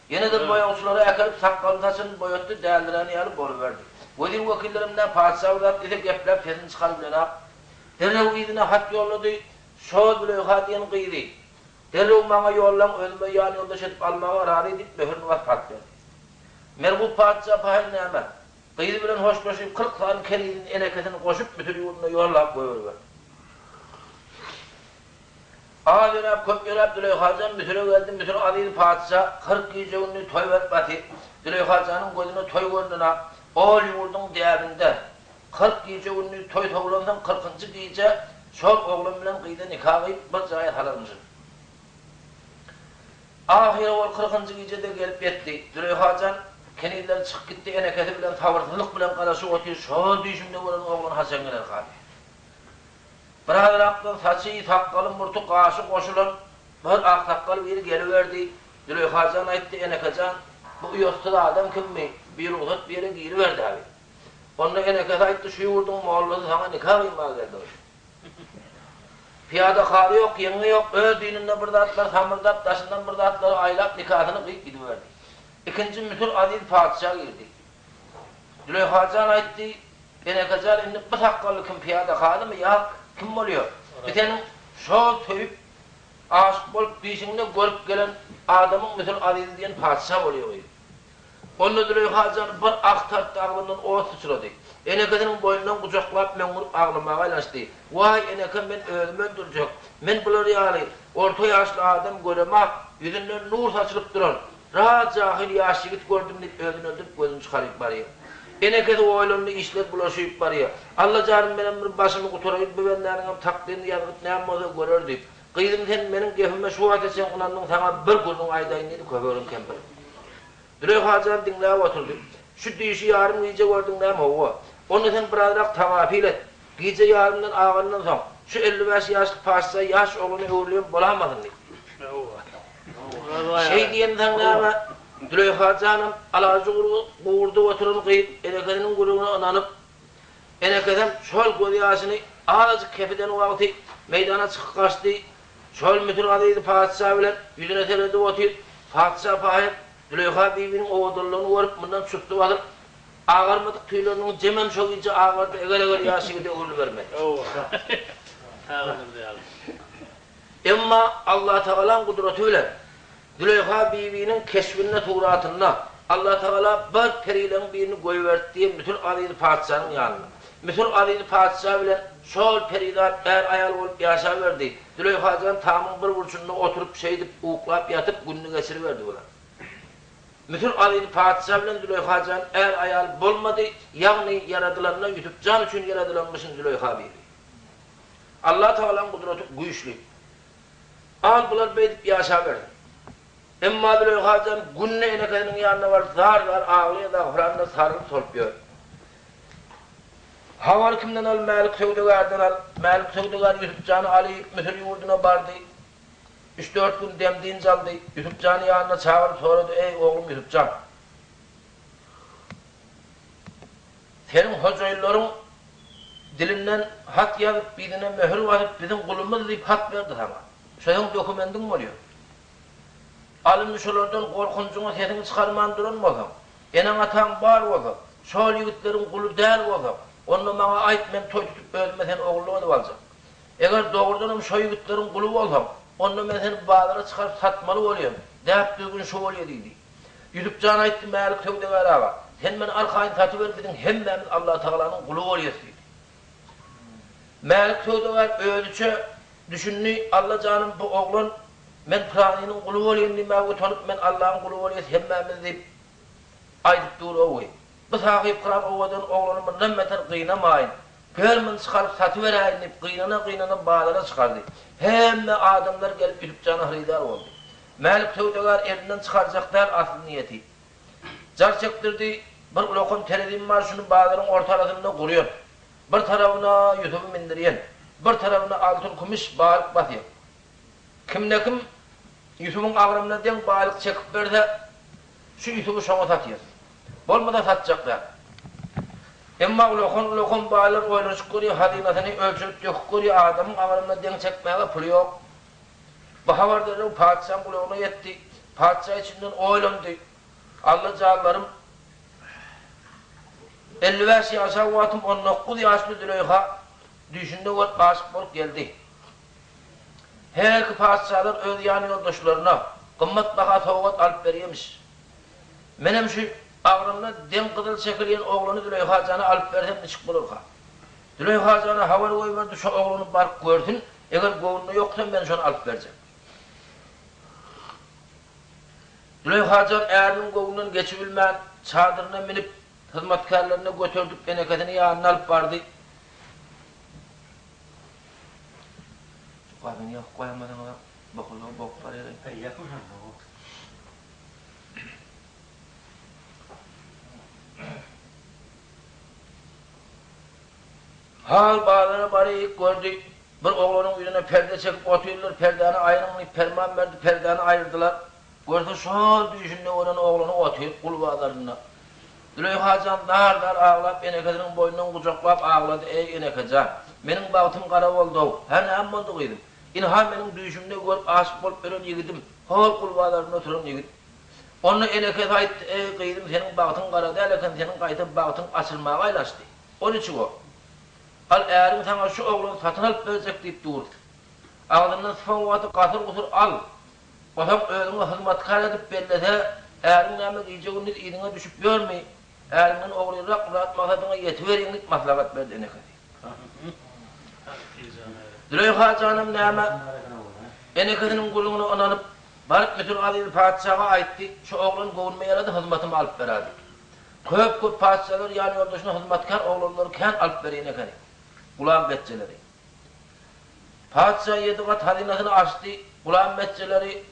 Ýene-de boýagçylara äkelip, sakgalyny-saçyny boýatdy, däldirän ýaly boluberdi. Wezir-wekillerim nä, patyşa bir zat diýse, gepläp sesini çykarybilenak. Derrew yzyna hat ýollady, Şo Züleýha diýen gyzy derrew maňa ýollaň, özüme ýan ýoldaş edip almaga razy diýip, möhürini basyp hat berdi. Mergup patyşa pahyr näme, gyzy bilen hoşlaşyp, 40 sany kenizini, enekesini goşup, Müsür ýurduna ýollap goýberiberdi. Az ýöräp, köp ýöräp Züleýhajan Müsüre geldi. Müsür azyz patyşa 40 gije-gündiz toý berip batyr. Züleýhajanyň gözüne toý görnenok. Ol ýurduň däbinde 40 gije-gündiz toý sowlansoň, kyrkynjy gije. Şol oglan bilen gyza nika gyýyp, bir jaýa salarmyşyn. Ahyry ol kyrkynjy gije-de gelip ýetdi. Züleýha jan kenizleri çykyp gitdi, enekesi bilen sabyrsyzlyk bilen garaşyp otyr, şol düýşümde gören oglan haçan gelerka diýip. Birazrakdan saçy, sakgaly, murty, gaşy goşulan bir aksakgal biri geliberdi. Züleýha jan aýtdy, Eneke jan, bu uýatsyz adam kimmi, birugsat bir ýere giriberdi-ä bi. Onda enekesi aýtdy, Şu ýurduň mollasy saňa nika gyýmaga geldi. Pyýada kazy ýok, ýeňňe ýok, öz dininde bir zatlar samyrdap, daşyndan bir zatlary aýlap, nikasyny gyýyp gidiberdi. Ikinji Müsür Aziz patyşa girdi. Züleýha jan aýtdy, Eneke jan, indi bu sakgally kim, pyýada kazymy ýa kim bolýar? Bu seniň şol söýüp, aşyk bolup, düýşüňde görüp gelen adamyň Müsür Azizi diýen patyşa bolýar gyz. Onda Züleýha jan bir ah tartdy, agzyndan ot syçrady. Enekesiniň boýnundan gujaklap, möňňürip aglamaga aýlanşdy. Waý, eneke, men özümi öldürjek. Men bular ýaly, orta ýaşly adam göremak, ýüzünden nur saçylyp duran, raz jahyl ýaş ýigit gördüm diýip, özüni öldürip, gözüni çykaryp barýar. Enekesi oýlandy, işler bulaşyp barýar. Alla janym, menem bir başymy gutaraýyn, bu bendäniňem takdyryny ýazgyt näme bolsa görer diýip. Gyzym sen meniň gepime şu wagta çen ynandyň saňa bir gürrüň aýdaýyn diýdi köpeginiň kempiri. Züleýha jan diňläp oturdy. Şu düýşi ýarym gije gördüň näme howwa. Onda sen birazrak tagapyl et. Gije ýarymdan agandan soň şu 55 ýaşly patyşa ýaş oglana öwrülen bolamasyn diýdi. Şeý diýensoň näme Züleýha janam alajy gurdup oturan gyz enekesiniň gürrüňine ynanyp Enekesem şol gözýaşyny azajyk kepiden wagty meýdana çykyp gaçdy. Şol Müsür azyzy patyşa bilen ýüzüne seredip otyr. Patyşa pahyr Züleýha bibiniň owadanlygyny görüp, mundan çusdy basyp, agarmadyk tüýleriniň jemem şo gije agardy, eger-eger ýaş ýigide öwrülibermedi. Emma Allatagalaň gudraty bilen Züleýha bibiniň keşbinde, suratynda Allatagala bir perileň birini goýbertdi Müsür azyzy patyşanyň ýanyna. Müsür azyzy patyşa bilen şol perizat är-aýal bolup ýaşaberdi. Züleýha jan tamyň bir burçunda oturyp şeýdip uklap ýatyp gününi geçiriberdi bular. Müsür azyzy patyşa bilen Züleýha jan är-aýal bolmady, ýagny ýaradylanda Ýusup jan üçin ýaradylanmyşyn Züleýha bibi. Allatagalaň gudraty güýçli. Al bular beýdip ýaşabersin. Emma Züleýha jan günde enekesiniň ýanyna baryp zar-zar aglaýar, zagpyranyna sarylyp solup ýör. Habary kimden al, Mälik söwdagärden al. Mälik söwdagär Ýusup jany alyp, Müsür ýurduna bardy. Üç-dört gün dem-dynç aldy. Ýusup jany ýanyna çagyryp sorady, Eý, oglum Ýusup jan! Seniň hojaýynlaryň dilinden hat ýazyp, yzyna möhür basyp, biziň gulumyz diýip hat berdi saňa. Şo seň dokumendiň bolýar. Al indi şolardan gorkunjyňa sesiňi çykarman duran bolsaň, eneň-ataň bar bolsa, şol ýigitleriň guly däl bolsaň, onda maňa aýt, men toý tutup özüme seni ogullyk edip aljak. Eger dogrudanam şo ýigitleriň guly bolsaň, onda men seni bazara çykaryp satmaly bolýan, däp-düzgün şo bolýa diýdi. Ýusup jan aýtdy, Mälik söwdagär aga, sen meni arkaýyn satyber, biziň hemmämiz Allatagalanyň guly bolýas diýdi. Mälik söwdagär özüçe düşündi, Alla janym bu oglan men pylanynyň guly bolýan diýmäge utanyp, men Allaň guly bolýas hemmämiz diýip aýdyp dur-ow. Bu sahypkyran owadan oglany mundan beter gynamaýyn, gel muny çykaryp satyberäýin diýip gynana-gynana bazara çykardy. Hemme adamlar gelip Ýusup jana hyrydar boldy. Mälik söwdagär elinden çykarjak däl asly niýeti. Jar çekdirdi, Bir ulakan terezim bar, şuny bazaryň ortarasynda gurýan. Bir tarabyna Ýusuby mindirýän, bir tarabyna altyn-kümüş balyk basýan. Kimde-kim Ýusubyň agramyna deň baýlyk çekip berse, şu Ýusuby şoňa satýas. Bolmasa satjak däl. Emma ulakan-ulakan baýlar oýlanyşyp görýär, hazynasyny ölçerip-döküp görýär, adamyň agramyna deň çekmäge puly ýok. Bu habar derrew patyşaň gulagyna ýetdi. Patyşa içinden oýlandy, Alla janlarym, 55 ýaşan wagtym 19 ýaşly Züleýha düýşünde görüp aşyk bolup geldi. Herki patyşalar öz ýan ýoldaşlaryna gymmat baha sowgat alyp berýemiş. Menem şu agramyna deň gyzyl çekilýän oglany Züleýha jana alyp bersem niçik bolarka? Züleýha jana habar goýberdi, şo oglany baryp görsün, eger göwnüne ýoksa men şony alyp berjek. Züleýha jan äriniň göwnünden geçibilmän, çadyryna münüp, hyzmatkärlerine göterdip, enekesini ýanyna alyp bardy. Gazyny ýakyp goýamadyňyz-a, bokuldygy bok barýar-aý. Äý, ýapyşanok. Hal bazara baryp gördi. Bir oglanyň ýüzüne perde çekip otyrlar, perdäni aýryň diýip perman berdi, perdäni aýyrdylar. Görse şol düýşünde gören oglany otyr gul bazarynda. Züleýha jan zar-zar aglap enekesiniň boýnundan gujaklap aglady, Eý, eneke jan, meniň bagtym gara boldy-ow. Hä, näme boldy gyzym? Ynha meniň düýşümde görüp aşyk bolup ýören ýigidim, hol gul bazarynda oturan ýigit. Onda enekesi aýtdy, Eý, gyzym, seniň bagtyň gara däl eken, seniň gaýta bagtyň açylmaga aýlaşdy. O niçik o? Al, äriň saňa şu oglany satyn alyp berjek diýip dur. Agzyndan sypan wagty gasyr-gusur al. Osaň özüňe hyzmatkär edip bellese, äriň näme gije-gündiz yzyňa düşüp ýörmi? Äriňden ogryrak myrat-maksadyňa ýetiberiň diýip maslahat berdi enekesi. Züleýha janam näme, enekesiniň gürrüňine ynanyp, baryp Müsür azizi patyşaga aýtdy, Şu oglan göwnüme ýarady, hyzmatyma alyp berädi. Köp-köp patyşalar ýanýoldaşyna hyzmatkär oglanlary kän alyp berýän ekeni. Gulam betjeleri. Patyşa ýedi gat hazynasyny açdy, gulam betjeleri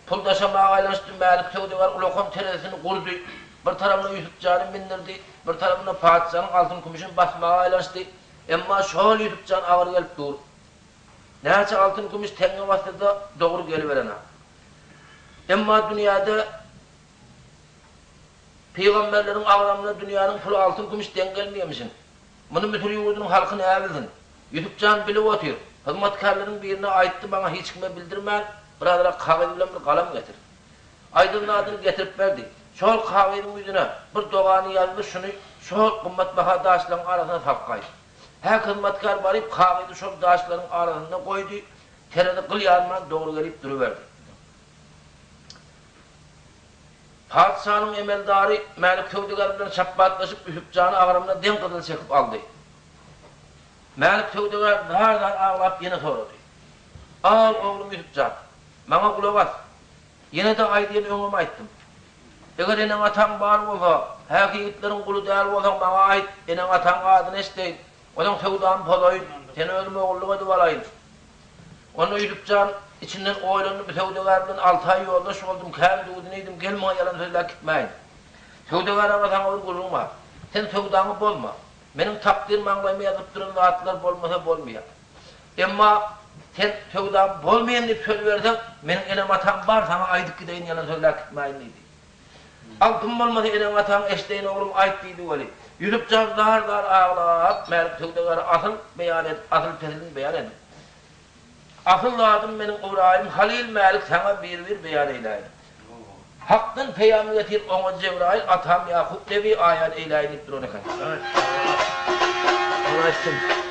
pul daşamaga aýlanyşdy, Mälik söwdagär ulakan terezisini gurdy, bir tarapyna Ýusup jany mindirdi, bir tarapyna patyşanyň altyn-kümüşini basmaga aýlanyşdy, emma şol Ýusup jan agyr gelip dur. Näçe altyn-kümüş teňňe bassa-da, dogry geliberenak. Emma dünýäde Pygamberleriň agramyna dünýäniň puly altyn-kümüş deň gelmeýärmişin. Muny Müsür ýurdunyň halky näbilsin? Ýusup jan bilip otyr. Hyzmatkärleriň birine aýtdy, maňa hiç kime bildirmän, birazrak kagyz bilen bir galam getir. Aýdan zadyny getirip berdi. Şol kagyzyň ýüzüne bir dogany ýazdy, şuny şol gymmatbaha daşlaryň arasyna salyp gaýt. Häk hyzmatkär baryp kagyzy şol daşlaryň arasynda goýdy, terezi gyl ýarman dogry gelip duruberdi. Patyşanyň emeldary Mälik söwdagär bilen şapbatlaşyp Ýusup jany agramyna deň gyzyl çekip aldy. Mälik söwdagär zar-zar aglap ýene sorady. Al, oglum Ýusup jan, maňa gulak as. Ýene-de aýdýan öňem aýtdym. Eger eneň-ataň bar bolsa, häki ýigitleriň guly däl bolsaň maňa aýt, eneň-ataň adyny eşdeýin. Onuň söwdamy pozaýyn, seni özüm ogullyk edip alaýyn. Onda Ýusup jan içinden oýlandy, Bu söwdagär bilen alty aý ýoldaş boldum, kän duzuny iýdim, gel muňa ýalan sözläp gitmäýin. Söwdagär aga saňa bir gürrüň bar. Sen söwdaňy bozma. Meniň takdyr maňlaýyma ýazylyp duran zatlar bolmasa bolmaýar. Emma sen söwdamy bozmaýyn diýip söz berseň, meniň enem-atam bar, saňa aýdyp gideýin ýalan sözläp gitmäýin diýdi. Altyn bolmasa eneň-ataň eşdeýin oglum aýt diýdi weli, Ýusup jan zar-zar aglap, Mälik söwdagäre asyl beýan edip, asyl peslini beýan edip. Asyl zadym meniň Ybraýym Halyl Mälik saňa bir-bir beýan eýläýin. Hakdan peýam getir oňa Jebraýyl atam Ýakup nebi aýan eýläýin diýip duran eken. Ol aýtsyn.